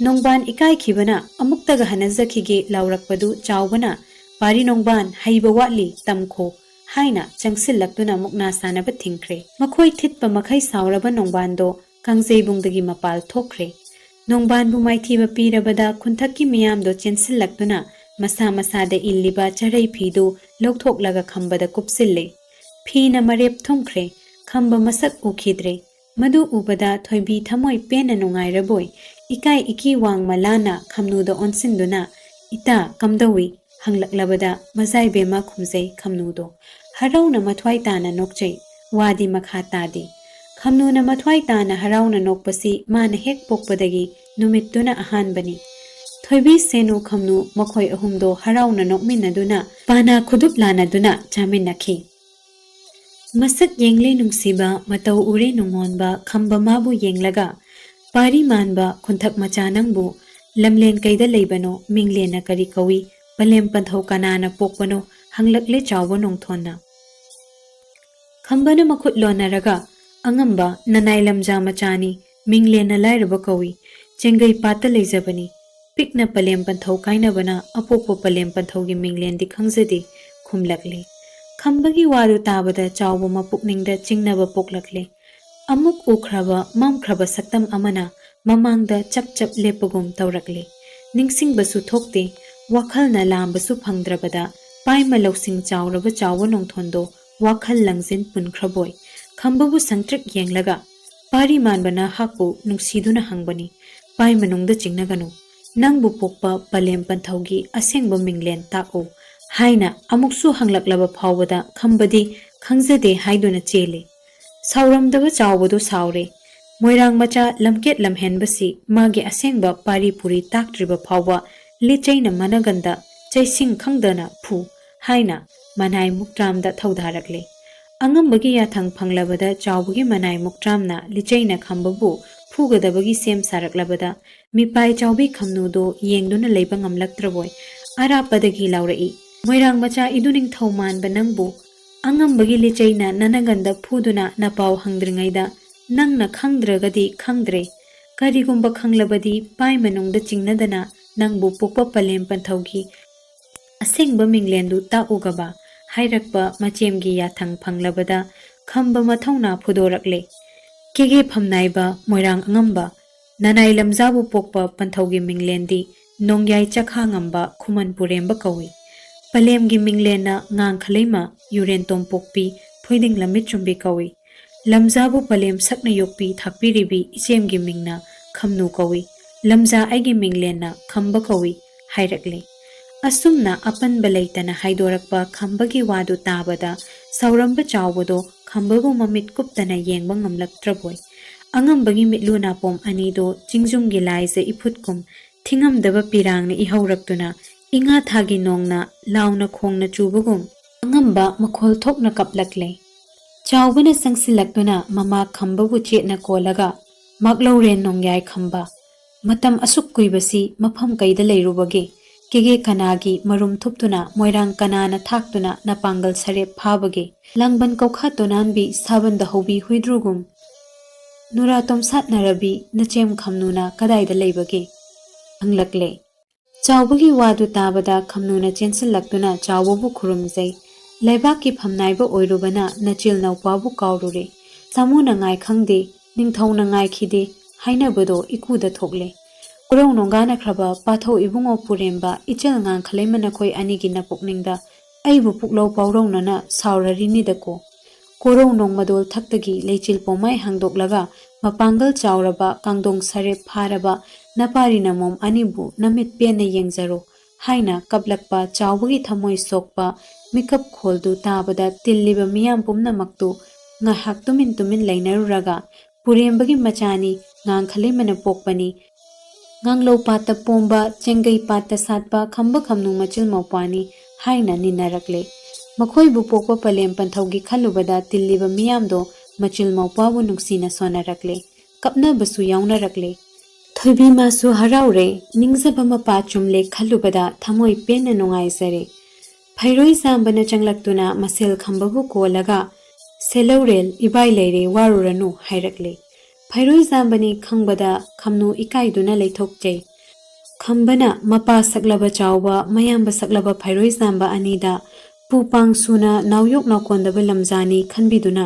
ꯅꯣꯡꯕꯥꯟ ꯏꯀꯥꯏꯈꯤꯕꯅ "ꯑꯃꯨꯛꯇꯒ ꯍꯟꯅꯖꯈꯤꯒꯦ" ꯂꯥꯎꯔꯛꯄꯗꯨ ꯆꯥꯎꯕꯅ, "ꯄꯥꯔꯤ ꯅꯣꯡꯕꯥꯟ, ꯍꯩꯕ ꯋꯥꯠꯂꯤ, ꯇꯝꯈꯣ" ꯍꯥꯏꯅ ꯆꯪꯁꯤꯜꯂꯛꯇꯨꯅ ꯃꯨꯛꯅꯥ ꯁꯥꯟꯅꯕ ꯊꯤꯡꯈ꯭ꯔꯦ꯫ ꯃꯈꯣꯏ ꯊꯤꯠꯄ ꯃꯈꯩ ꯁꯥꯎꯔꯕ ꯅꯣꯡꯕꯥꯟꯗꯣ ꯀꯥꯡꯖꯩꯕꯨꯡꯗꯒꯤ ꯃꯄꯥꯜ ꯊꯣꯛꯈ꯭ꯔꯦ꯫ ꯅꯣꯡꯕꯥꯟꯕꯨ ꯃꯥꯏꯊꯤꯕ ꯄꯤꯔꯕꯗ ꯈꯨꯟꯊꯛꯀꯤ ꯃꯤꯌꯥꯝꯗꯣ ꯆꯦꯟꯁꯤꯜꯂꯛꯇꯨꯅ ꯃꯁꯥ ꯃꯁꯥꯗ ꯏꯜꯂꯤꯕ ꯆꯔꯩ ꯐꯤꯗꯨ ꯂꯧꯊꯣꯛꯂꯒ ꯈꯝꯕꯗ ꯀꯨꯞꯁꯤꯜꯂꯦ꯫ ꯐꯤꯅ ꯃꯔꯦꯞ ꯊꯨꯝꯈ꯭ꯔꯦ꯫ ꯈꯝꯕ ꯃꯁꯛ ꯎꯈꯤꯗ꯭ꯔꯦ꯫ ꯃꯗꯨ ꯎꯕꯗ ꯊꯣꯏꯕꯤ ꯊꯃꯣꯏ ꯄꯦꯟꯅ ꯅꯨꯡꯉꯥꯏꯔꯕꯣꯏ, ꯏꯀꯥꯏ ꯏꯀꯤ ꯋꯥꯡꯃ ꯂꯥꯟꯅ ꯈꯝꯅꯨꯗ ꯑꯣꯟꯁꯤꯟꯗꯨꯅ, "ꯏꯇꯥ, ꯀꯝꯗꯧꯏ?" ꯍꯪꯂꯛꯂꯕꯗ ꯃꯖꯥꯏꯕꯦꯝꯃ ꯈꯨꯝꯖꯩ ꯈꯝꯅꯨꯗꯣ꯫ ꯍꯔꯥꯎꯅ ꯃꯊ꯭ꯋꯥꯏ ꯇꯥꯅ ꯅꯣꯛꯆꯩ꯫ ꯋꯥꯗꯤ ꯃꯈꯥ ꯇꯥꯗꯦ꯫ ꯈꯝꯅꯨꯅ ꯃꯊ꯭ꯋꯥꯏ ꯇꯥꯅ ꯍꯔꯥꯎꯅ ꯅꯣꯛꯄꯁꯤ ꯃꯥꯅ ꯍꯦꯛ ꯄꯣꯛꯄꯗꯒꯤ ꯅꯨꯃꯤꯠꯇꯨꯅ ꯑꯍꯥꯟꯕꯅꯤ꯫ ꯊꯣꯏꯕꯤ, ꯁꯦꯅꯨ, ꯈꯝꯅꯨ ꯃꯈꯣꯏ ꯑꯍꯨꯝꯗꯣ ꯍꯔꯥꯎꯅ ꯅꯣꯛꯃꯤꯟꯅꯗꯨꯅ, ꯄꯥꯅꯥ ꯈꯨꯗꯨꯞ ꯂꯥꯟꯅꯗꯨꯅ ꯆꯥꯃꯤꯟꯅꯈꯤ꯫ ꯃꯁꯛ ꯌꯦꯡꯂꯦ ꯅꯨꯡꯁꯤꯕ, ꯃꯇꯧ ꯎꯔꯦ ꯅꯨꯡꯉꯣꯟꯕ ꯈꯝꯕ ꯃꯥꯕꯨ ꯌꯦꯡꯂꯒ, "ꯄꯥꯔꯤ ꯃꯥꯟꯕ ꯈꯨꯟꯊꯛ ꯃꯆꯥ ꯅꯪꯕꯨ ꯂꯝꯂꯦꯟ ꯀꯩꯗ ꯂꯩꯕꯅꯣ? ꯃꯤꯡꯂꯦꯟꯅ ꯀꯔꯤ ꯀꯧꯏ? ꯄꯂꯦꯝ ꯄꯟꯊꯧ ꯀꯅꯥꯅ ꯄꯣꯛꯄꯅꯣ?" ꯍꯪꯂꯛꯂꯦ ꯆꯥꯎꯕ ꯅꯣꯡꯊꯣꯟꯅ꯫ ꯈꯝꯕꯅ ꯃꯈꯨꯠ ꯂꯣꯟꯅꯔꯒ, "ꯑꯉꯝꯕ, ꯅꯅꯥꯏ ꯂꯝꯖꯥ ꯃꯆꯥꯅꯤ, ꯃꯤꯡꯂꯦꯟꯅ ꯂꯥꯏꯔꯕ ꯀꯧꯏ, ꯆꯦꯡꯒꯩ ꯄꯥꯠꯇ ꯂꯩꯖꯕꯅꯤ, ꯄꯤꯛꯅ ꯄꯂꯦꯝ ꯄꯟꯊꯧ ꯀꯥꯏꯅꯕꯅ ꯑꯄꯣꯛꯄ ꯄꯂꯦꯝ ꯄꯟꯊꯧꯒꯤ ꯃꯤꯡꯂꯦꯟꯗꯤ ꯈꯪꯖꯗꯦ" ꯈꯨꯝꯂꯛꯂꯦ꯫ ꯈꯝꯕꯒꯤ ꯋꯥꯗꯨ ꯇꯥꯕꯗ ꯆꯥꯎꯕ ꯃꯄꯨꯛꯅꯤꯡꯗ ꯆꯤꯡꯅꯕ ꯄꯣꯛꯂꯛꯂꯦ꯫ ꯑꯃꯨꯛ ꯎꯈ꯭ꯔꯕ ꯃꯝꯈ꯭ꯔꯕ ꯁꯛꯇꯝ ꯑꯃꯅ ꯃꯃꯥꯡꯗ ꯆꯞ ꯆꯞ ꯂꯦꯞꯄꯒꯨꯝ ꯇꯧꯔꯛꯂꯦ꯫ ꯅꯤꯡꯁꯤꯡꯕꯁꯨ ꯊꯣꯛꯇꯦ, ꯋꯥꯈꯜꯅ ꯂꯥꯝꯕꯁꯨ ꯐꯪꯗ꯭ꯔꯕꯗ ꯄꯥꯏꯃ ꯂꯧꯁꯤꯡ ꯆꯥꯎꯔꯕ ꯆꯥꯎꯕ ꯅꯣꯡꯊꯣꯟꯗꯣ ꯋꯥꯈꯜ ꯂꯪꯖꯤꯟ ꯄꯨꯟꯈ꯭ꯔꯕꯣꯏ꯫ ꯈꯝꯕꯕꯨ ꯁꯪꯇ꯭ꯔꯤꯛ ꯌꯦꯡꯂꯒ, "ꯄꯥꯔꯤ ꯃꯥꯟꯕ ꯅꯍꯥꯛꯄꯨ ꯅꯨꯡꯁꯤꯗꯨꯅ ꯍꯪꯕꯅꯤ, ꯄꯥꯏ ꯃꯅꯨꯡꯗ ꯆꯤꯡꯅꯒꯅꯨ꯫ ꯅꯪꯕꯨ ꯄꯣꯛꯄ ꯄꯂꯦꯝ ꯄꯟꯊꯧꯒꯤ ꯑꯁꯦꯡꯕ ꯃꯤꯡꯂꯦꯟ ꯇꯥꯛꯎ" ꯍꯥꯏꯅ ꯑꯃꯨꯛꯁꯨ ꯍꯪꯂꯛꯂꯕ ꯐꯥꯎꯕꯗ ꯈꯝꯕꯗꯤ ꯈꯪꯖꯗꯦ ꯍꯥꯏꯗꯨꯅ ꯆꯦꯜꯂꯤ꯫ ꯁꯥꯎꯔꯝꯗꯕ ꯆꯥꯎꯕꯗꯨ ꯁꯥꯎꯔꯦ꯫ ꯃꯣꯏꯔꯥꯡ ꯃꯆꯥ ꯂꯝꯀꯦꯠ ꯂꯝꯍꯦꯟꯕꯁꯤ ꯃꯥꯒꯤ ꯑꯁꯦꯡꯕ ꯄꯥꯔꯤ ꯄꯨꯔꯤ ꯇꯥꯛꯇ꯭ꯔꯤꯕ ꯐꯥꯎꯕ ꯂꯤꯆꯩꯅ ꯃꯅꯒꯟꯗ ꯆꯩꯁꯤꯡ ꯈꯪꯗꯅ ꯐꯨ ꯍꯥꯏꯅ ꯃꯅꯥꯏ ꯃꯨꯛꯇ꯭ꯔꯥꯝꯗ ꯊꯧꯗꯥꯔꯛꯂꯦ꯫ ꯑꯉꯝꯕꯒꯤ ꯌꯥꯊꯪ ꯐꯪꯂꯕꯗ ꯆꯥꯎꯕꯒꯤ ꯃꯅꯥꯏ ꯃꯨꯛꯇ꯭ꯔꯥꯝꯅ ꯂꯤꯆꯩꯅ ꯈꯝꯕꯕꯨ ꯐꯨꯒꯗꯕꯒꯤ ꯁꯦꯝ ꯁꯥꯔꯛꯂꯕꯗ ꯃꯤꯄꯥꯏ ꯆꯥꯎꯕꯤ ꯈꯝꯅꯨꯗꯣ ꯌꯦꯡꯗꯨꯅ ꯂꯩꯕ ꯉꯝꯂꯛꯇ꯭ꯔꯕꯣꯏ ꯑꯔꯥꯞꯄꯗꯒꯤ ꯂꯥꯎꯔꯛꯏ, "ꯃꯣꯏꯔꯥꯡ ꯃꯆꯥ ꯏꯗꯨ ꯅꯤꯡꯊꯧ ꯃꯥꯟꯕ ꯅꯪꯕꯨ ꯑꯉꯝꯕꯒꯤ ꯂꯤꯆꯩꯅ ꯅꯅꯒꯟꯗ ꯐꯨꯗꯨꯅ ꯅꯄꯥꯎ ꯍꯪꯗ꯭ꯔꯤꯉꯩꯗ ꯅꯪꯅ ꯈꯪꯗ꯭ꯔꯒꯗꯤ ꯈꯪꯗ꯭ꯔꯦ꯫ ꯀꯔꯤꯒꯨꯝꯕ ꯈꯪꯂꯕꯗꯤ ꯄꯥꯏ ꯃꯅꯨꯡꯗ ꯆꯤꯡꯅꯗꯅ ꯅꯪꯕꯨ ꯄꯣꯛꯄ ꯄꯂꯦꯝ ꯄꯟꯊꯧꯒꯤ ꯑꯁꯦꯡꯕ ꯃꯤꯡꯂꯦꯟꯗꯨ ꯇꯥꯛꯎꯒꯕ" ꯍꯥꯏꯔꯛꯄ ꯃꯆꯦꯝꯒꯤ ꯌꯥꯊꯪ ꯐꯪꯂꯕꯗ ꯈꯝꯕ ꯃꯊꯧꯅꯥ ꯐꯨꯗꯣꯔꯛꯂꯦ꯫ "ꯀꯦꯒꯦ ꯐꯝꯅꯥꯏꯕ ꯃꯣꯏꯔꯥꯡ ꯑꯉꯝꯕ, ꯅꯅꯥꯏ ꯂꯝꯖꯥꯕꯨ ꯄꯣꯛꯄ ꯄꯟꯊꯧꯒꯤ ꯃꯤꯡꯂꯦꯟꯗꯤ ꯅꯣꯡꯌꯥꯏ ꯆꯈꯥ ꯉꯝꯕ ꯈꯨꯃꯟ ꯄꯨꯔꯦꯝꯕ ꯀꯧꯏ꯫ ꯄꯂꯦꯝꯒꯤ ꯃꯤꯡꯂꯦꯟꯅ ꯉꯥꯡꯈꯂꯩꯃ ꯌꯨꯔꯦꯟꯇꯣꯝ ꯄꯣꯛꯄꯤ ꯐꯣꯏꯗꯤꯡ ꯂꯝꯃꯤꯠ ꯆꯨꯝꯕꯤ ꯀꯧꯏ꯫ ꯂꯝꯖꯥꯕꯨ ꯄꯂꯦꯝ ꯁꯛꯅ ꯌꯣꯛꯄꯤ ꯊꯥꯛꯄꯤꯔꯤꯕꯤ ꯏꯆꯦꯝꯒꯤ ꯃꯤꯡꯅ ꯈꯝꯅꯨ ꯀꯧꯏ꯫ ꯂꯝꯖꯥ ꯑꯩꯒꯤ ꯃꯤꯡꯂꯦꯟꯅ ꯈꯝꯕ ꯀꯧꯏ" ꯍꯥꯏꯔꯛꯂꯦ꯫ ꯑꯁꯨꯝꯅ ꯑꯄꯟꯕ ꯂꯩꯇꯅ ꯍꯥꯏꯗꯣꯔꯛꯄ ꯈꯝꯕꯒꯤ ꯋꯥꯗꯨ ꯇꯥꯕꯗ ꯁꯥꯎꯔꯝꯕ ꯆꯥꯎꯕꯗꯣ ꯈꯝꯕꯕꯨ ꯃꯃꯤꯠ ꯀꯨꯞꯇꯅ ꯌꯦꯡꯕ ꯉꯝꯂꯛꯇ꯭ꯔꯕꯣꯏ꯫ ꯑꯉꯝꯕꯒꯤ ꯃꯤꯠꯂꯨ ꯅꯥꯄꯣꯝ ꯑꯅꯤꯗꯣ ꯆꯤꯡꯖꯨꯝꯒꯤ ꯂꯥꯏꯖ ꯏꯐꯨꯠꯀꯨꯝ ꯊꯤꯉꯝꯗꯕ ꯄꯤꯔꯥꯡꯅ ꯏꯍꯧꯔꯛꯇꯨꯅ ꯏꯉꯥ ꯊꯥꯒꯤ ꯅꯣꯡꯅ ꯂꯥꯎꯅ ꯈꯣꯡꯅ ꯆꯨꯕꯒꯨꯝ ꯑꯉꯝꯕ ꯃꯈꯣꯜ ꯊꯣꯛꯅ ꯀꯞꯂꯛꯂꯦ꯫ ꯆꯥꯎꯕꯅ ꯆꯪꯁꯤꯜꯂꯛꯇꯨꯅ ꯃꯃꯥ ꯈꯝꯕꯕꯨ ꯆꯦꯠꯅ ꯀꯣꯜꯂꯒ, "ꯃꯥꯛꯂꯧꯔꯦꯟ ꯅꯣꯡꯌꯥꯏ ꯈꯝꯕ, ꯃꯇꯝ ꯑꯁꯨꯛ ꯀꯨꯏꯕꯁꯤ ꯃꯐꯝ ꯀꯩꯗ ꯂꯩꯔꯨꯕꯒꯦ? ꯀꯦꯒꯦ ꯀꯅꯥꯒꯤ ꯃꯔꯨꯝ ꯊꯨꯞꯇꯨꯅ, ꯃꯣꯏꯔꯥꯡ ꯀꯅꯥꯅ ꯊꯥꯛꯇꯨꯅ ꯅꯄꯥꯡꯒꯜ ꯁꯔꯦꯞ ꯐꯥꯕꯒꯦ? ꯂꯥꯡꯕꯟ ꯀꯧꯈꯥ ꯇꯣꯅꯥꯟꯕꯤ, ꯁꯥꯕꯟꯗ ꯍꯧꯕꯤ ꯍꯨꯏꯗ꯭ꯔꯨꯒꯨꯝ, ꯅꯨꯔꯥ ꯇꯣꯝꯁꯥꯠꯅꯔꯕꯤ ꯅꯆꯦꯝ ꯈꯝꯅꯨꯅ ꯀꯗꯥꯏꯗ ꯂꯩꯕꯒꯦ? ꯍꯪꯂꯛꯂꯦ꯫ ꯆꯥꯎꯕꯒꯤ ꯋꯥꯗꯨ ꯇꯥꯕꯗ ꯈꯝꯅꯨꯅ ꯆꯦꯟꯁꯤꯜꯂꯛꯇꯨꯅ ꯆꯥꯎꯕꯕꯨ ꯈꯨꯔꯨꯝꯖꯩ꯫ ꯂꯩꯕꯥꯛꯀꯤ ꯐꯝꯅꯥꯏꯕ ꯑꯣꯏꯔꯨꯕꯅ ꯅꯆꯦꯜ ꯅꯧꯄꯥꯕꯨ ꯀꯥꯎꯔꯨꯔꯦ꯫ ꯁꯥꯃꯨꯅ ꯉꯥꯏ ꯈꯪꯗꯦ, ꯅꯤꯡꯊꯧꯅ ꯉꯥꯏꯈꯤꯗꯦ ꯍꯥꯏꯅꯕꯗꯣ ꯏꯀꯨꯗ ꯊꯣꯛꯂꯦ꯫ ꯀꯣꯔꯧ ꯅꯣꯡꯒꯥꯅꯈ꯭ꯔꯕ ꯄꯥꯊꯧ ꯏꯕꯨꯡꯉꯣ ꯄꯨꯔꯦꯝꯕ, ꯏꯆꯜ ꯉꯥꯡꯈꯂꯩꯃ ꯅꯈꯣꯏ ꯑꯅꯤꯒꯤ ꯅꯄꯨꯛꯅꯤꯡꯗ ꯑꯩꯕꯨ ꯄꯨꯛꯂꯧ ꯄꯥꯎꯔꯧꯅꯅ ꯁꯥꯎꯔꯔꯤꯅꯤꯗꯀꯣ꯫ ꯀꯣꯔꯧ ꯅꯣꯡꯃꯗꯣꯜ ꯊꯛꯇꯒꯤ ꯂꯩꯆꯤꯜ ꯄꯣꯃꯥꯏ ꯍꯥꯡꯗꯣꯛꯂꯒ ꯃꯄꯥꯡꯒꯜ ꯆꯥꯎꯔꯕ ꯀꯥꯡꯗꯣꯡ ꯁꯔꯦꯞ ꯐꯥꯔꯕ ꯅꯄꯥꯔꯤ ꯅꯃꯣꯝ ꯑꯅꯤꯕꯨ ꯅꯃꯤꯠ ꯄꯦꯟꯅ ꯌꯦꯡꯖꯔꯣ ꯍꯥꯏꯅ ꯀꯞꯂꯛꯄ ꯆꯥꯎꯕꯒꯤ ꯊꯃꯣꯏ ꯁꯣꯛꯄ ꯃꯤꯀꯞ ꯈꯣꯜꯗꯨ ꯇꯥꯕꯗ ꯇꯤꯜꯂꯤꯕ ꯃꯤꯌꯥꯝ ꯄꯨꯝꯅꯃꯛꯇꯨ ꯉꯥꯏꯍꯥꯛ ꯇꯨꯃꯤꯟ ꯇꯨꯃꯤꯟ ꯂꯩꯅꯔꯨꯔꯒ, "ꯄꯨꯔꯦꯝꯕꯒꯤ ꯃꯆꯥꯅꯤ, ꯉꯥꯡꯈꯂꯩꯃꯅ ꯄꯣꯛꯄꯅꯤ, ꯉꯥꯡꯂꯧ ꯄꯥꯠꯇ ꯄꯣꯝꯕ, ꯆꯦꯡꯒꯩ ꯄꯥꯠꯇ ꯁꯥꯠꯄ ꯈꯝꯕ ꯈꯝꯅꯨ ꯃꯆꯤꯜ ꯃꯧꯄ꯭ꯋꯥꯅꯤ" ꯍꯥꯏꯅ ꯅꯤꯟꯅꯔꯛꯂꯦ꯫ ꯃꯈꯣꯏꯕꯨ ꯄꯣꯛꯄ ꯄꯂꯦꯝ ꯄꯟꯊꯧꯒꯤ ꯈꯜꯂꯨꯕꯗ ꯇꯤꯜꯂꯤꯕ ꯃꯤꯌꯥꯝꯗꯣ ꯃꯆꯤꯜ ꯃꯧꯄ꯭ꯋꯥꯕꯨ ꯅꯨꯡꯁꯤꯅ ꯁꯣꯟꯅꯔꯛꯂꯦ꯫ ꯀꯞꯅꯕꯁꯨ ꯌꯥꯎꯅꯔꯛꯂꯦ꯫ ꯊꯣꯏꯕꯤ ꯃꯥꯁꯨ ꯍꯔꯥꯎꯔꯦ, ꯅꯤꯡꯖꯕ ꯃꯄꯥ ꯆꯨꯝꯂꯦ ꯈꯜꯂꯨꯕꯗ ꯊꯃꯣꯏ ꯄꯦꯟꯅ ꯅꯨꯡꯉꯥꯏꯖꯔꯦ꯫ ꯐꯩꯔꯣꯏ ꯆꯥꯝꯕꯅ ꯆꯪꯂꯛꯇꯨꯅ ꯃꯁꯦꯜ ꯈꯝꯕꯕꯨ ꯀꯣꯜꯂꯒ, "ꯁꯦꯂꯧꯔꯦꯜ, ꯏꯕꯥꯏ ꯂꯩꯔꯦ, ꯋꯥꯔꯨꯔꯅꯨ" ꯍꯥꯏꯔꯛꯂꯦ꯫ ꯐꯩꯔꯣꯏ ꯆꯥꯝꯕꯅꯤ ꯈꯪꯕꯗ ꯈꯝꯅꯨ ꯏꯀꯥꯏꯗꯨꯅ ꯂꯩꯊꯣꯛꯆꯩ꯫ ꯈꯝꯕꯅ ꯃꯄꯥ ꯁꯛꯂꯕ ꯆꯥꯎꯕ, ꯃꯌꯥꯝꯕ ꯁꯛꯂꯕ ꯐꯩꯔꯣꯏ ꯆꯥꯝꯕ ꯑꯅꯤꯗ ꯄꯨ ꯄꯥꯡ ꯁꯨꯅ ꯅꯥꯎꯌꯣꯛ ꯅꯥꯎꯀꯣꯟꯗꯕ ꯂꯝꯖꯥꯅꯤ ꯈꯟꯕꯤꯗꯨꯅ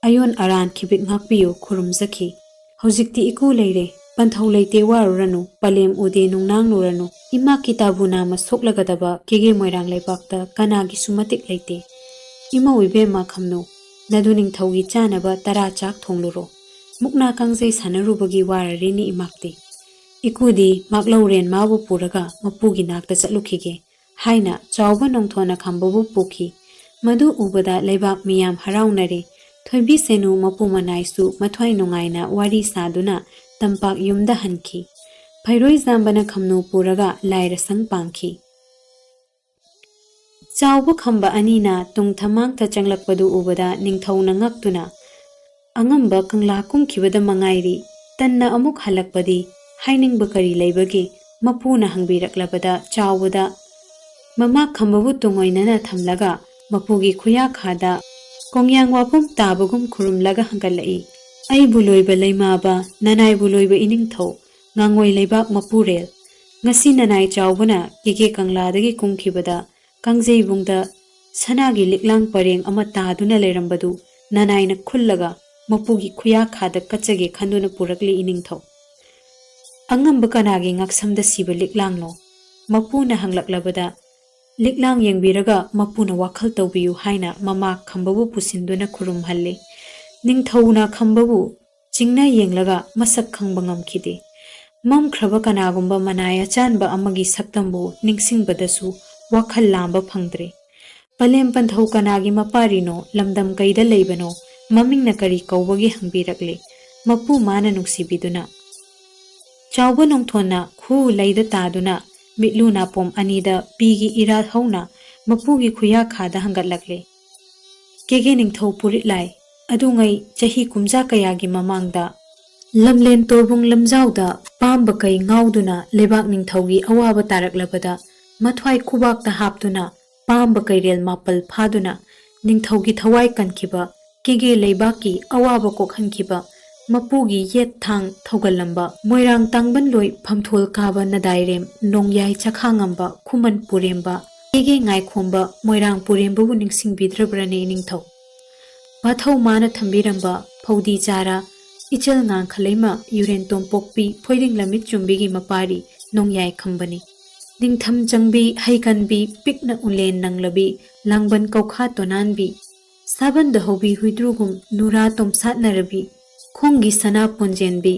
ꯑꯌꯣꯟ ꯑꯔꯥꯟ ꯈꯤꯕꯤꯛ ꯉꯥꯛꯄꯤꯌꯨ ꯈꯨꯔꯨꯝꯖꯈꯤ꯫ ꯍꯧꯖꯤꯛꯇꯤ ꯏꯀꯨ ꯂꯩꯔꯦ, ꯄꯟꯊꯧ ꯂꯩꯇꯦ ꯋꯥꯔꯨꯔꯅꯨ, ꯄꯂꯦꯝ ꯎꯗꯦ ꯅꯨꯡꯅꯥꯡꯂꯨꯔꯅꯨ, ꯏꯃꯥ ꯀꯤꯇꯥꯕꯨ ꯅꯥꯃ ꯁꯣꯛꯂꯒꯗꯕ ꯀꯦꯒꯦ ꯃꯣꯏꯔꯥꯡ ꯂꯩꯕꯥꯛꯇ ꯀꯅꯥꯒꯤꯁꯨ ꯃꯇꯤꯛ ꯂꯩꯇꯦ꯫ ꯏꯃꯧ ꯏꯕꯦꯝꯃ ꯈꯝꯅꯨ, ꯅꯗꯨ ꯅꯤꯡꯊꯧꯒꯤ ꯆꯥꯅꯕ ꯇꯔꯥ ꯆꯥꯛ ꯊꯣꯡꯂꯨꯔꯣ꯫ ꯃꯨꯛꯅꯥ ꯀꯥꯡꯖꯩ ꯁꯥꯟꯅꯔꯨꯕꯒꯤ ꯋꯥꯔꯔꯤꯅꯤ ꯏꯃꯥꯛꯇꯤ꯫ ꯏꯀꯨꯗꯤ ꯃꯥꯛꯂꯧꯔꯦꯟ ꯃꯥꯕꯨ ꯄꯨꯔꯒ ꯃꯄꯨꯒꯤ ꯅꯥꯛꯇ ꯆꯠꯂꯨꯈꯤꯒꯦ ꯍꯥꯏꯅ ꯆꯥꯎꯕ ꯅꯣꯡꯊꯣꯟꯅ ꯈꯝꯕꯕꯨ ꯄꯨꯈꯤ꯫ ꯃꯗꯨ ꯎꯕꯗ ꯂꯩꯕꯥꯛ ꯃꯤꯌꯥꯝ ꯍꯔꯥꯎꯅꯔꯦ꯫ ꯊꯣꯏꯕꯤ ꯁꯦꯅꯨ ꯃꯄꯨ ꯃꯅꯥꯏꯁꯨ ꯃꯊ꯭ꯋꯥꯏ ꯅꯨꯡꯉꯥꯏꯅ ꯋꯥꯔꯤ ꯁꯥꯗꯨꯅ ꯇꯝꯄꯥꯛ ꯌꯨꯝꯗ ꯍꯟꯈꯤ꯫ ꯐꯩꯔꯣꯏ ꯆꯥꯝꯕꯅ ꯈꯝꯅꯨ ꯄꯨꯔꯒ ꯂꯥꯏꯔꯁꯪ ꯄꯥꯡꯈꯤ꯫ ꯆꯥꯎꯕ ꯈꯝꯕ ꯑꯅꯤꯅ ꯇꯨꯡ ꯊꯃꯥꯡꯇ ꯆꯪꯂꯛꯄꯗꯨ ꯎꯕꯗ ꯅꯤꯡꯊꯧꯅ ꯉꯛꯇꯨꯅ, "ꯑꯉꯝꯕ ꯀꯪꯂꯥ ꯀꯨꯝꯈꯤꯕꯗ ꯃꯉꯥꯏꯔꯤ, ꯇꯟꯅ ꯑꯃꯨꯛ ꯍꯜꯂꯛꯄꯗꯤ ꯍꯥꯏꯅꯤꯡꯕ ꯀꯔꯤ ꯂꯩꯕꯒꯦ? ꯃꯄꯨꯅ ꯍꯪꯕꯤꯔꯛꯂꯕꯗ ꯆꯥꯎꯕꯗ ꯃꯃꯥ ꯈꯝꯕꯕꯨ ꯇꯨꯡꯑꯣꯏꯅꯅ ꯊꯝꯂꯒ ꯃꯄꯨꯒꯤ ꯈꯨꯌꯥꯈꯥꯗ ꯀꯣꯡꯌꯥꯡ ꯋꯥꯐꯝ ꯇꯥꯕꯒꯨꯝ ꯈꯨꯔꯨꯝꯂꯒ ꯍꯪꯒꯠꯂꯛꯏ꯫ "ꯑꯩꯕꯨ ꯂꯣꯏꯕ ꯂꯩꯃꯥꯕ, ꯅꯅꯥꯏꯕꯨ ꯂꯣꯏꯕ ꯏꯅꯤꯡꯊꯧ, ꯉꯥꯉꯣꯏ ꯂꯩꯕꯥꯛ ꯃꯄꯨꯔꯦꯜ, ꯉꯁꯤ ꯅꯅꯥꯏ ꯆꯥꯎꯕꯅ ꯀꯦꯀꯦ ꯀꯪꯂꯥꯗꯒꯤ ꯀꯨꯝꯈꯤꯕꯗ ꯀꯥꯡꯖꯩꯕꯨꯡꯗ ꯁꯅꯥꯒꯤ ꯂꯤꯛꯂꯥꯡ ꯄꯔꯦꯡ ꯑꯃ ꯇꯥꯗꯨꯅ ꯂꯩꯔꯝꯕꯗꯨ ꯅꯅꯥꯏꯅ ꯈꯨꯜꯂꯒ ꯃꯄꯨꯒꯤ ꯈꯨꯌꯥꯈꯥꯗ ꯀꯠꯆꯒꯦ ꯈꯟꯗꯨꯅ ꯄꯨꯔꯛꯂꯤ ꯏꯅꯤꯡꯊꯧ꯫ ꯑꯉꯝꯕ ꯀꯅꯥꯒꯤ ꯉꯛꯁꯝꯗ ꯁꯤꯕ ꯂꯤꯛꯂꯥꯡꯅꯣ?" ꯃꯄꯨꯅ ꯍꯪꯂꯛꯂꯕꯗ, "ꯂꯤꯛꯂꯥꯡ ꯌꯦꯡꯕꯤꯔꯒ ꯃꯄꯨꯅ ꯋꯥꯈꯜ ꯇꯧꯕꯤꯌꯨ" ꯍꯥꯏꯅ ꯃꯃꯥ ꯈꯝꯕꯕꯨ ꯄꯨꯁꯤꯟꯗꯨꯅ ꯈꯨꯔꯨꯝꯍꯜꯂꯤ꯫ ꯅꯤꯡꯊꯧꯅ ꯈꯝꯕꯕꯨ ꯆꯤꯡꯅ ꯌꯦꯡꯂꯒ ꯃꯁꯛ ꯈꯪꯕ ꯉꯝꯈꯤꯗꯦ꯫ ꯃꯝꯈ꯭ꯔꯕ ꯀꯅꯥꯒꯨꯝꯕ ꯃꯅꯥꯏ ꯑꯆꯥꯟꯕ ꯑꯃꯒꯤ ꯁꯛꯇꯝꯕꯨ ꯅꯤꯡꯁꯤꯡꯕꯗꯁꯨ ꯋꯥꯈꯜ ꯂꯥꯝꯕ ꯐꯪꯗ꯭ꯔꯦ꯫ "ꯄꯂꯦꯝ ꯄꯟꯊꯧ ꯀꯅꯥꯒꯤ ꯃꯄꯥꯔꯤꯅꯣ? ꯂꯝꯗꯝ ꯀꯩꯗ ꯂꯩꯕꯅꯣ? ꯃꯃꯤꯡꯅ ꯀꯔꯤ ꯀꯧꯕꯒꯦ?" ꯍꯪꯕꯤꯔꯛꯂꯦ꯫ ꯃꯄꯨ ꯃꯥꯅ ꯅꯨꯡꯁꯤꯕꯤꯗꯨꯅ, ꯆꯥꯎꯕ ꯅꯣꯡꯊꯣꯟꯅ ꯈꯨ ꯂꯩꯗ ꯇꯥꯗꯨꯅ ꯃꯤꯠꯂꯨ ꯅꯥꯄꯣꯝ ꯑꯅꯤꯗ ꯄꯤꯒꯤ ꯏꯔꯥꯜ ꯍꯧꯅ ꯃꯄꯨꯒꯤ ꯈꯨꯌꯥꯈꯥꯗ ꯍꯪꯒꯠꯂꯛꯂꯦ꯫ "ꯀꯦꯒꯦ ꯅꯤꯡꯊꯧ ꯄꯨꯔꯤꯠ ꯂꯥꯏ, ꯑꯗꯨꯉꯩ ꯆꯍꯤ ꯀꯨꯝꯖꯥ ꯀꯌꯥꯒꯤ ꯃꯃꯥꯡꯗ ꯂꯝꯂꯦꯟ ꯇꯣꯔꯕꯨꯡ ꯂꯝꯖꯥꯎꯗ ꯄꯥꯝꯕ ꯀꯩ ꯉꯥꯎꯗꯨꯅ ꯂꯩꯕꯥꯛ ꯅꯤꯡꯊꯧꯒꯤ ꯑꯋꯥꯕ ꯇꯥꯔꯛꯂꯕꯗ ꯃꯊ꯭ꯋꯥꯏ ꯈꯨꯕꯥꯛꯇ ꯍꯥꯞꯇꯨꯅ ꯄꯥꯝꯕ ꯀꯩꯔꯦꯜ ꯃꯥꯄꯜ ꯐꯥꯗꯨꯅ ꯅꯤꯡꯊꯧꯒꯤ ꯊꯋꯥꯏ ꯀꯟꯈꯤꯕ, ꯀꯦꯒꯦ ꯂꯩꯕꯥꯛꯀꯤ ꯑꯋꯥꯕ ꯀꯣꯛꯍꯟꯈꯤꯕ, ꯃꯄꯨꯒꯤ ꯌꯦꯠ ꯊꯥꯡ ꯊꯧꯒꯜꯂꯝꯕ, ꯃꯣꯏꯔꯥꯡ ꯇꯥꯡꯕꯟꯂꯣꯏ ꯐꯝꯊꯣꯜ ꯀꯥꯕ ꯅꯗꯥꯏꯔꯦꯝ ꯅꯣꯡꯌꯥꯏ ꯆꯈꯥ ꯉꯝꯕ ꯈꯨꯃꯟ ꯄꯨꯔꯦꯝꯕ, ꯀꯦꯒꯦ ꯉꯥꯏꯈꯣꯝꯕ ꯃꯣꯏꯔꯥꯡ ꯄꯨꯔꯦꯝꯕꯕꯨ ꯅꯤꯡꯁꯤꯡꯕꯤꯗ꯭ꯔꯕ꯭ꯔꯅꯦ ꯏꯅꯤꯡꯊꯧ? ꯃꯊꯧ ꯃꯥꯅ ꯊꯝꯕꯤꯔꯝꯕ ꯐꯧꯗꯤ ꯆꯥꯔꯥ, ꯏꯆꯜ ꯉꯥꯡꯈꯂꯩꯃ, ꯌꯨꯔꯦꯟ ꯇꯣꯝꯄꯣꯛꯄꯤ, ꯐꯣꯏꯗꯤꯡ ꯂꯝꯃꯤꯠ ꯆꯨꯝꯕꯤꯒꯤ ꯃꯄꯥꯔꯤ ꯅꯣꯡꯌꯥꯏ ꯈꯝꯕꯅꯤ꯫ ꯅꯤꯡꯊꯝ ꯆꯪꯕꯤ, ꯍꯩꯀꯟꯕꯤ, ꯄꯤꯛꯅ ꯎꯂꯦꯟ ꯅꯪꯂꯕꯤ, ꯂꯥꯡꯕꯟ ꯀꯧꯈꯥ ꯇꯣꯅꯥꯟꯕꯤ, ꯁꯥꯕꯟꯗ ꯍꯧꯕꯤ ꯍꯨꯏꯗ꯭ꯔꯨꯒꯨꯝ ꯅꯨꯔꯥ ꯇꯣꯝꯁꯥꯠꯅꯔꯕꯤ, ꯈꯣꯡꯒꯤ ꯁꯅꯥ ꯄꯣꯟꯖꯦꯟꯕꯤ,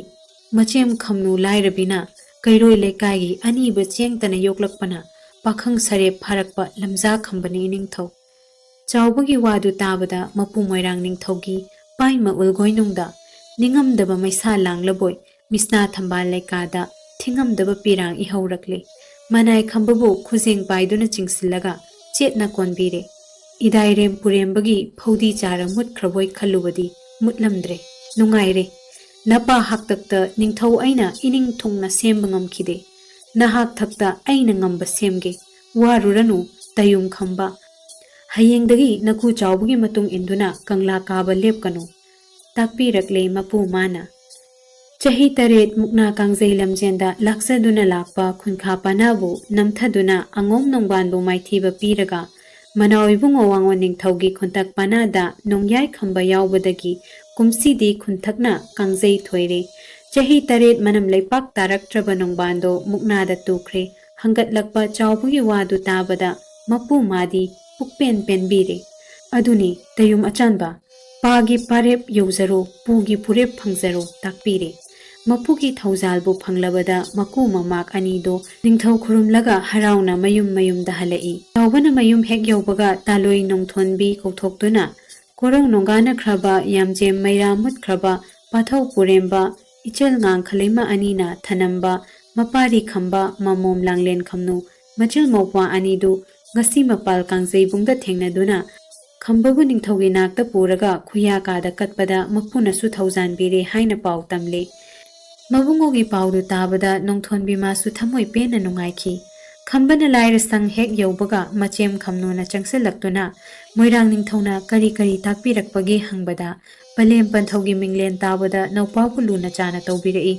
ꯃꯆꯦꯝ ꯈꯝꯅꯨ ꯂꯥꯏꯔꯕꯤꯅ ꯀꯩꯔꯣꯏ ꯂꯩꯀꯥꯏꯒꯤ ꯑꯅꯤꯕ ꯆꯦꯡꯇꯅ ꯌꯣꯛꯂꯛꯄꯅ ꯄꯥꯈꯪ ꯁꯔꯦꯞ ꯐꯥꯔꯛꯄ ꯂꯝꯖꯥ ꯈꯝꯕꯅꯤ ꯏꯅꯤꯡꯊꯧ꯫ ꯆꯥꯎꯕꯒꯤ ꯋꯥꯗꯨ ꯇꯥꯕꯗ ꯃꯄꯨ ꯃꯣꯏꯔꯥꯡ ꯅꯤꯡꯊꯧꯒꯤ ꯄꯥꯏꯃ ꯎꯜꯒꯣꯏꯅꯨꯡꯗ ꯅꯤꯡꯉꯝꯗꯕ ꯃꯩꯁꯥ ꯂꯥꯡꯂꯕꯣꯏ ꯃꯤꯁꯅꯥ ꯊꯝꯕꯥꯜ ꯂꯩꯀꯥꯗ ꯊꯤꯡꯉꯝꯗꯕ ꯄꯤꯔꯥꯡ ꯏꯍꯧꯔꯛꯂꯦ꯫ ꯃꯅꯥꯏ ꯈꯝꯕꯕꯨ ꯈꯨꯖꯦꯡ ꯄꯥꯏꯗꯨꯅ ꯆꯤꯡꯁꯤꯜꯂꯒ ꯆꯦꯠꯅ ꯀꯣꯟꯕꯤꯔꯦ꯫ ꯏꯗꯥꯏꯔꯦꯝ ꯄꯨꯔꯦꯝꯕꯒꯤ ꯐꯧꯗꯤ ꯆꯥꯔ ꯃꯨꯠꯈ꯭ꯔꯕꯣꯏ ꯈꯜꯂꯨꯕꯗꯤ ꯃꯨꯠꯂꯝꯗ꯭ꯔꯦ꯫ ꯅꯨꯡꯉꯥꯏꯔꯦ꯫ ꯅꯄꯥ ꯍꯥꯛꯇꯛꯇ ꯅꯤꯡꯊꯧ ꯑꯩꯅ ꯏꯅꯤꯡ ꯊꯨꯡꯅ ꯁꯦꯝꯕ ꯉꯝꯈꯤꯗꯦ꯫ ꯅꯍꯥꯛ ꯊꯛꯇ ꯑꯩꯅ ꯉꯝꯕ ꯁꯦꯝꯒꯦ꯫ ꯋꯥꯔꯨꯔꯅꯨ, ꯇꯌꯨꯝ ꯈꯝꯕ꯫ ꯍꯌꯦꯡꯗꯒꯤ ꯅꯀꯨ ꯆꯥꯎꯕꯒꯤ ꯃꯇꯨꯡ ꯏꯟꯗꯨꯅ ꯀꯪꯂꯥ ꯀꯥꯕ ꯂꯦꯞꯀꯅꯨ, ꯇꯥꯛꯄꯤꯔꯛꯂꯦ ꯃꯄꯨ ꯃꯥꯅ꯫ ꯆꯍꯤ ꯇꯔꯦꯠ ꯃꯨꯛꯅꯥ ꯀꯥꯡꯖꯩ ꯂꯝꯖꯦꯟꯗ ꯂꯥꯛꯆꯗꯨꯅ ꯂꯥꯛꯄ ꯈꯨꯟꯈꯥ ꯄꯅꯥꯕꯨ ꯅꯝꯊꯗꯨꯅ ꯑꯉꯣꯝ ꯅꯣꯡꯕꯥꯟꯕꯨ ꯃꯥꯏꯊꯤꯕ ꯄꯤꯔꯒ ꯃꯅꯥꯎ ꯏꯕꯨꯡꯉꯣ ꯋꯥꯉꯣꯟ ꯅꯤꯡꯊꯧꯒꯤ ꯈꯨꯟꯊꯛ ꯄꯅꯥꯗ ꯅꯣꯡꯌꯥꯏ ꯈꯝꯕ ꯌꯥꯎꯕꯗꯒꯤ ꯀꯨꯝꯁꯤꯗꯤ ꯈꯨꯟꯊꯛꯅ ꯀꯥꯡꯖꯩ ꯊꯣꯏꯔꯦ꯫ ꯆꯍꯤ ꯇꯔꯦꯠ ꯃꯅꯝ ꯂꯩꯄꯥꯛ ꯇꯥꯔꯛꯇ꯭ꯔꯕ ꯅꯣꯡꯕꯥꯟꯗꯣ ꯃꯨꯛꯅꯥꯗ ꯇꯨꯈ꯭ꯔꯦ꯫ ꯍꯪꯒꯠꯂꯛꯄ ꯆꯥꯎꯕꯒꯤ ꯋꯥꯗꯨ ꯇꯥꯕꯗ ꯃꯄꯨ ꯃꯥꯗꯤ ꯄꯨꯛꯄꯦꯟ ꯄꯦꯟꯕꯤꯔꯦ꯫ ꯑꯗꯨꯅꯤ ꯇꯌꯨꯝ ꯑꯆꯥꯟꯕ, ꯄꯥꯒꯤ ꯄꯥꯔꯦꯞ ꯌꯧꯖꯔꯣ, ꯄꯨꯒꯤ ꯄꯨꯔꯦꯞ ꯐꯪꯖꯔꯣ ꯇꯥꯛꯄꯤꯔꯦ꯫ ꯃꯄꯨꯒꯤ ꯊꯧꯖꯥꯜꯕꯨ ꯐꯪꯂꯕꯗ ꯃꯀꯨ ꯃꯃꯥꯛ ꯑꯅꯤꯗꯣ ꯅꯤꯡꯊꯧ ꯈꯨꯔꯨꯝꯂꯒ ꯍꯔꯥꯎꯅ ꯃꯌꯨꯝ ꯃꯌꯨꯝꯗ ꯍꯜꯂꯛꯏ꯫ ꯆꯥꯎꯕꯅ ꯃꯌꯨꯝ ꯍꯦꯛ ꯌꯧꯕꯒ ꯇꯥꯂꯣꯏ ꯅꯣꯡꯊꯣꯟꯕꯤ ꯀꯧꯊꯣꯛꯇꯨꯅ ꯀꯣꯔꯧ ꯅꯣꯡꯒꯥꯅꯈ꯭ꯔꯕ ꯌꯥꯝꯖꯦꯝ ꯃꯩꯔꯥ ꯃꯨꯠꯈ꯭ꯔꯕ ꯄꯥꯊꯧ ꯄꯨꯔꯦꯝꯕ ꯏꯆꯜ ꯉꯥꯡꯈꯂꯩꯃ ꯑꯅꯤꯅ ꯊꯅꯝꯕ ꯃꯄꯥꯔꯤ ꯈꯝꯕ ꯃꯃꯣꯝ ꯂꯥꯡꯂꯦꯟ ꯈꯝꯅꯨ ꯃꯆꯤꯜ ꯃꯧꯄ꯭ꯋꯥ ꯑꯅꯤꯗꯨ ꯉꯁꯤ ꯃꯄꯥꯜ ꯀꯥꯡꯖꯩꯕꯨꯡꯗ ꯊꯦꯡꯅꯗꯨꯅ ꯈꯝꯕꯕꯨ ꯅꯤꯡꯊꯧꯒꯤ ꯅꯥꯛꯇ ꯄꯨꯔꯒ ꯈꯨꯌꯥ ꯀꯥꯗ ꯀꯠꯄꯗ ꯃꯄꯨꯅꯁꯨ ꯊꯧꯖꯥꯟꯕꯤꯔꯦ ꯍꯥꯏꯅ ꯄꯥꯎ ꯇꯝꯂꯦ꯫ ꯃꯕꯨꯡꯉꯣꯒꯤ ꯄꯥꯎꯗꯨ ꯇꯥꯕꯗ ꯅꯣꯡꯊꯣꯟꯕꯤ ꯃꯥꯁꯨ ꯊꯃꯣꯏ ꯄꯦꯟꯅ ꯅꯨꯡꯉꯥꯏꯈꯤ꯫ ꯈꯝꯕꯅ ꯂꯥꯏꯔ ꯁꯪ ꯍꯦꯛ ꯌꯧꯕꯒ ꯃꯆꯦꯝ ꯈꯝꯅꯨꯅ ꯆꯪꯁꯤꯜꯂꯛꯇꯨꯅ ꯃꯣꯏꯔꯥꯡ ꯅꯤꯡꯊꯧꯅ ꯀꯔꯤ ꯀꯔꯤ ꯇꯥꯛꯄꯤꯔꯛꯄꯒꯦ ꯍꯪꯕꯗ ꯄꯂꯦꯝ ꯄꯟꯊꯧꯒꯤ ꯃꯤꯡꯂꯦꯟ ꯇꯥꯕꯗ ꯅꯧꯄꯥꯕꯨ ꯂꯨꯅ ꯆꯥꯅ ꯇꯧꯕꯤꯔꯛꯏ꯫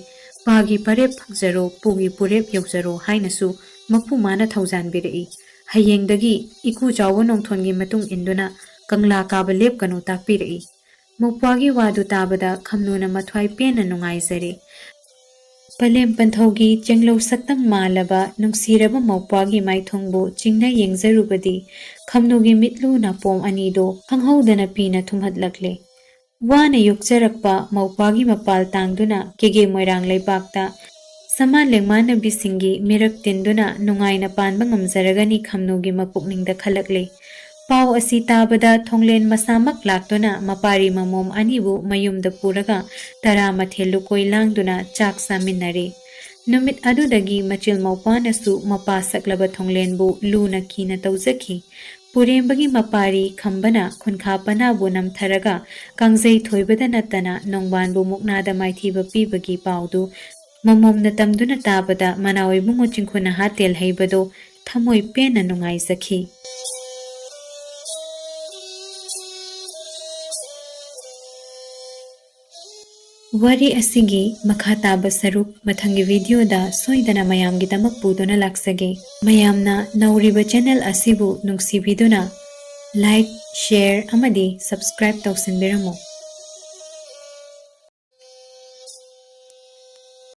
ꯄꯥꯒꯤ ꯄꯔꯦꯞ ꯐꯪꯖꯔꯣ, ꯄꯨꯒꯤ ꯄꯨꯔꯦꯞ ꯌꯧꯖꯔꯣ ꯍꯥꯏꯅꯁꯨ ꯃꯄꯨ ꯃꯥꯅ ꯊꯧꯖꯥꯟꯕꯤꯔꯛꯏ꯫ ꯍꯌꯦꯡꯗꯒꯤ ꯏꯀꯨ ꯆꯥꯎꯕ ꯅꯣꯡꯊꯣꯟꯒꯤ ꯃꯇꯨꯡ ꯏꯟꯗꯨꯅ ꯀꯪꯂꯥ ꯀꯥꯕ ꯂꯦꯞꯀꯅꯨ ꯇꯥꯛꯄꯤꯔꯛꯏ꯫ ꯃꯧꯄ꯭ꯋꯥꯒꯤ ꯋꯥꯗꯨ ꯇꯥꯕꯗ ꯈꯝꯅꯨꯅ ꯃꯊ꯭ꯋꯥꯏ ꯄꯦꯟꯅ ꯅꯨꯡꯉꯥꯏꯖꯔꯦ꯫ ꯄꯂꯦꯝ ꯄꯟꯊꯧꯒꯤ ꯆꯦꯡꯂꯧ ꯁꯛꯇꯝ ꯃꯥꯜꯂꯕ ꯅꯨꯡꯁꯤꯔꯕ ꯃꯧꯄ꯭ꯋꯥꯒꯤ ꯃꯥꯏꯊꯣꯡꯕꯨ ꯆꯤꯡꯅ ꯌꯦꯡꯖꯔꯨꯕꯗꯤ ꯈꯝꯅꯨꯒꯤ ꯃꯤꯠꯂꯨ ꯅꯥꯄꯣꯝ ꯑꯅꯤꯗꯣ ꯈꯪꯍꯧꯗꯅ ꯄꯤꯅ ꯊꯨꯝꯍꯠꯂꯛꯂꯦ꯫ ꯋꯥꯅ ꯌꯣꯛꯆꯔꯛꯄ ꯃꯧꯄ꯭ꯋꯥꯒꯤ ꯃꯄꯥꯜ ꯇꯥꯡꯗꯨꯅ ꯀꯦꯒꯦ ꯃꯣꯏꯔꯥꯡ ꯂꯩꯕꯥꯛꯇ ꯁꯃꯥꯟ ꯂꯦꯡꯃꯥꯟꯅꯕꯤꯁꯤꯡꯒꯤ ꯃꯤꯔꯛ ꯇꯤꯟꯗꯨꯅ ꯅꯨꯡꯉꯥꯏꯅ ꯄꯥꯟꯕ ꯉꯝꯖꯔꯒꯅꯤ ꯈꯝꯅꯨꯒꯤ ꯃꯄꯨꯛꯅꯤꯡꯗ ꯈꯜꯂꯛꯂꯦ꯫ ꯄꯥꯎ ꯑꯁꯤ ꯇꯥꯕꯗ ꯊꯣꯡꯂꯦꯟ ꯃꯁꯥꯃꯛ ꯂꯥꯛꯇꯨꯅ ꯃꯄꯥꯔꯤ ꯃꯃꯣꯝ ꯑꯅꯤꯕꯨ ꯃꯌꯨꯝꯗ ꯄꯨꯔꯒ ꯇꯔꯥꯃꯊꯦꯜ ꯂꯨꯀꯣꯏ ꯂꯥꯡꯗꯨꯅ ꯆꯥꯛ ꯆꯥꯃꯤꯟꯅꯔꯦ꯫ ꯅꯨꯃꯤꯠ ꯑꯗꯨꯗꯒꯤ ꯃꯆꯤꯜ ꯃꯧꯄ꯭ꯋꯥꯅꯁꯨ ꯃꯄꯥ ꯁꯛꯂꯕ ꯊꯣꯡꯂꯦꯟꯕꯨ ꯂꯨꯅ ꯀꯤꯅ ꯇꯧꯖꯈꯤ꯫ ꯄꯨꯔꯦꯝꯕꯒꯤ ꯃꯄꯥꯔꯤ ꯈꯝꯕꯅ ꯈꯨꯟꯈꯥ ꯄꯅꯥꯕꯨ ꯅꯝꯊꯔꯒ ꯀꯥꯡꯖꯩ ꯊꯣꯏꯕꯗ ꯅꯠꯇꯅ ꯅꯣꯡꯕꯥꯟꯕꯨ ꯃꯨꯛꯅꯥꯗ ꯃꯥꯏꯊꯤꯕ ꯄꯤꯕꯒꯤ ꯄꯥꯎꯗꯨ ꯃꯃꯣꯝꯅ ꯇꯝꯗꯨꯅ ꯇꯥꯕꯗ ꯃꯅꯥꯎ ꯏꯕꯨꯡꯉꯣ ꯆꯤꯡꯈꯨꯅ ꯍꯥꯇꯦꯜ ꯍꯩꯕꯗꯣ ꯊꯃꯣꯏ ꯄꯦꯟꯅ ꯅꯨꯡꯉꯥꯏꯖꯈꯤ꯫ ꯋꯥꯔꯤ ꯑꯁꯤꯒꯤ ꯃꯈꯥ ꯇꯥꯕ ꯁꯔꯨꯛ ꯃꯊꯪꯒꯤ videoꯗ ꯁꯣꯏꯗꯅ ꯃꯌꯥꯝꯒꯤꯗꯃꯛ ꯄꯨꯗꯨꯅ ꯂꯥꯛꯆꯒꯦ꯫ ꯃꯌꯥꯝꯅ ꯅꯧꯔꯤꯕ channel ꯑꯁꯤꯕꯨ ꯅꯨꯡꯁꯤꯕꯤꯗꯨꯅ like, share ꯑꯃꯗꯤ subscribe ꯇꯧꯁꯤꯟꯕꯤꯔꯝꯃꯨ꯫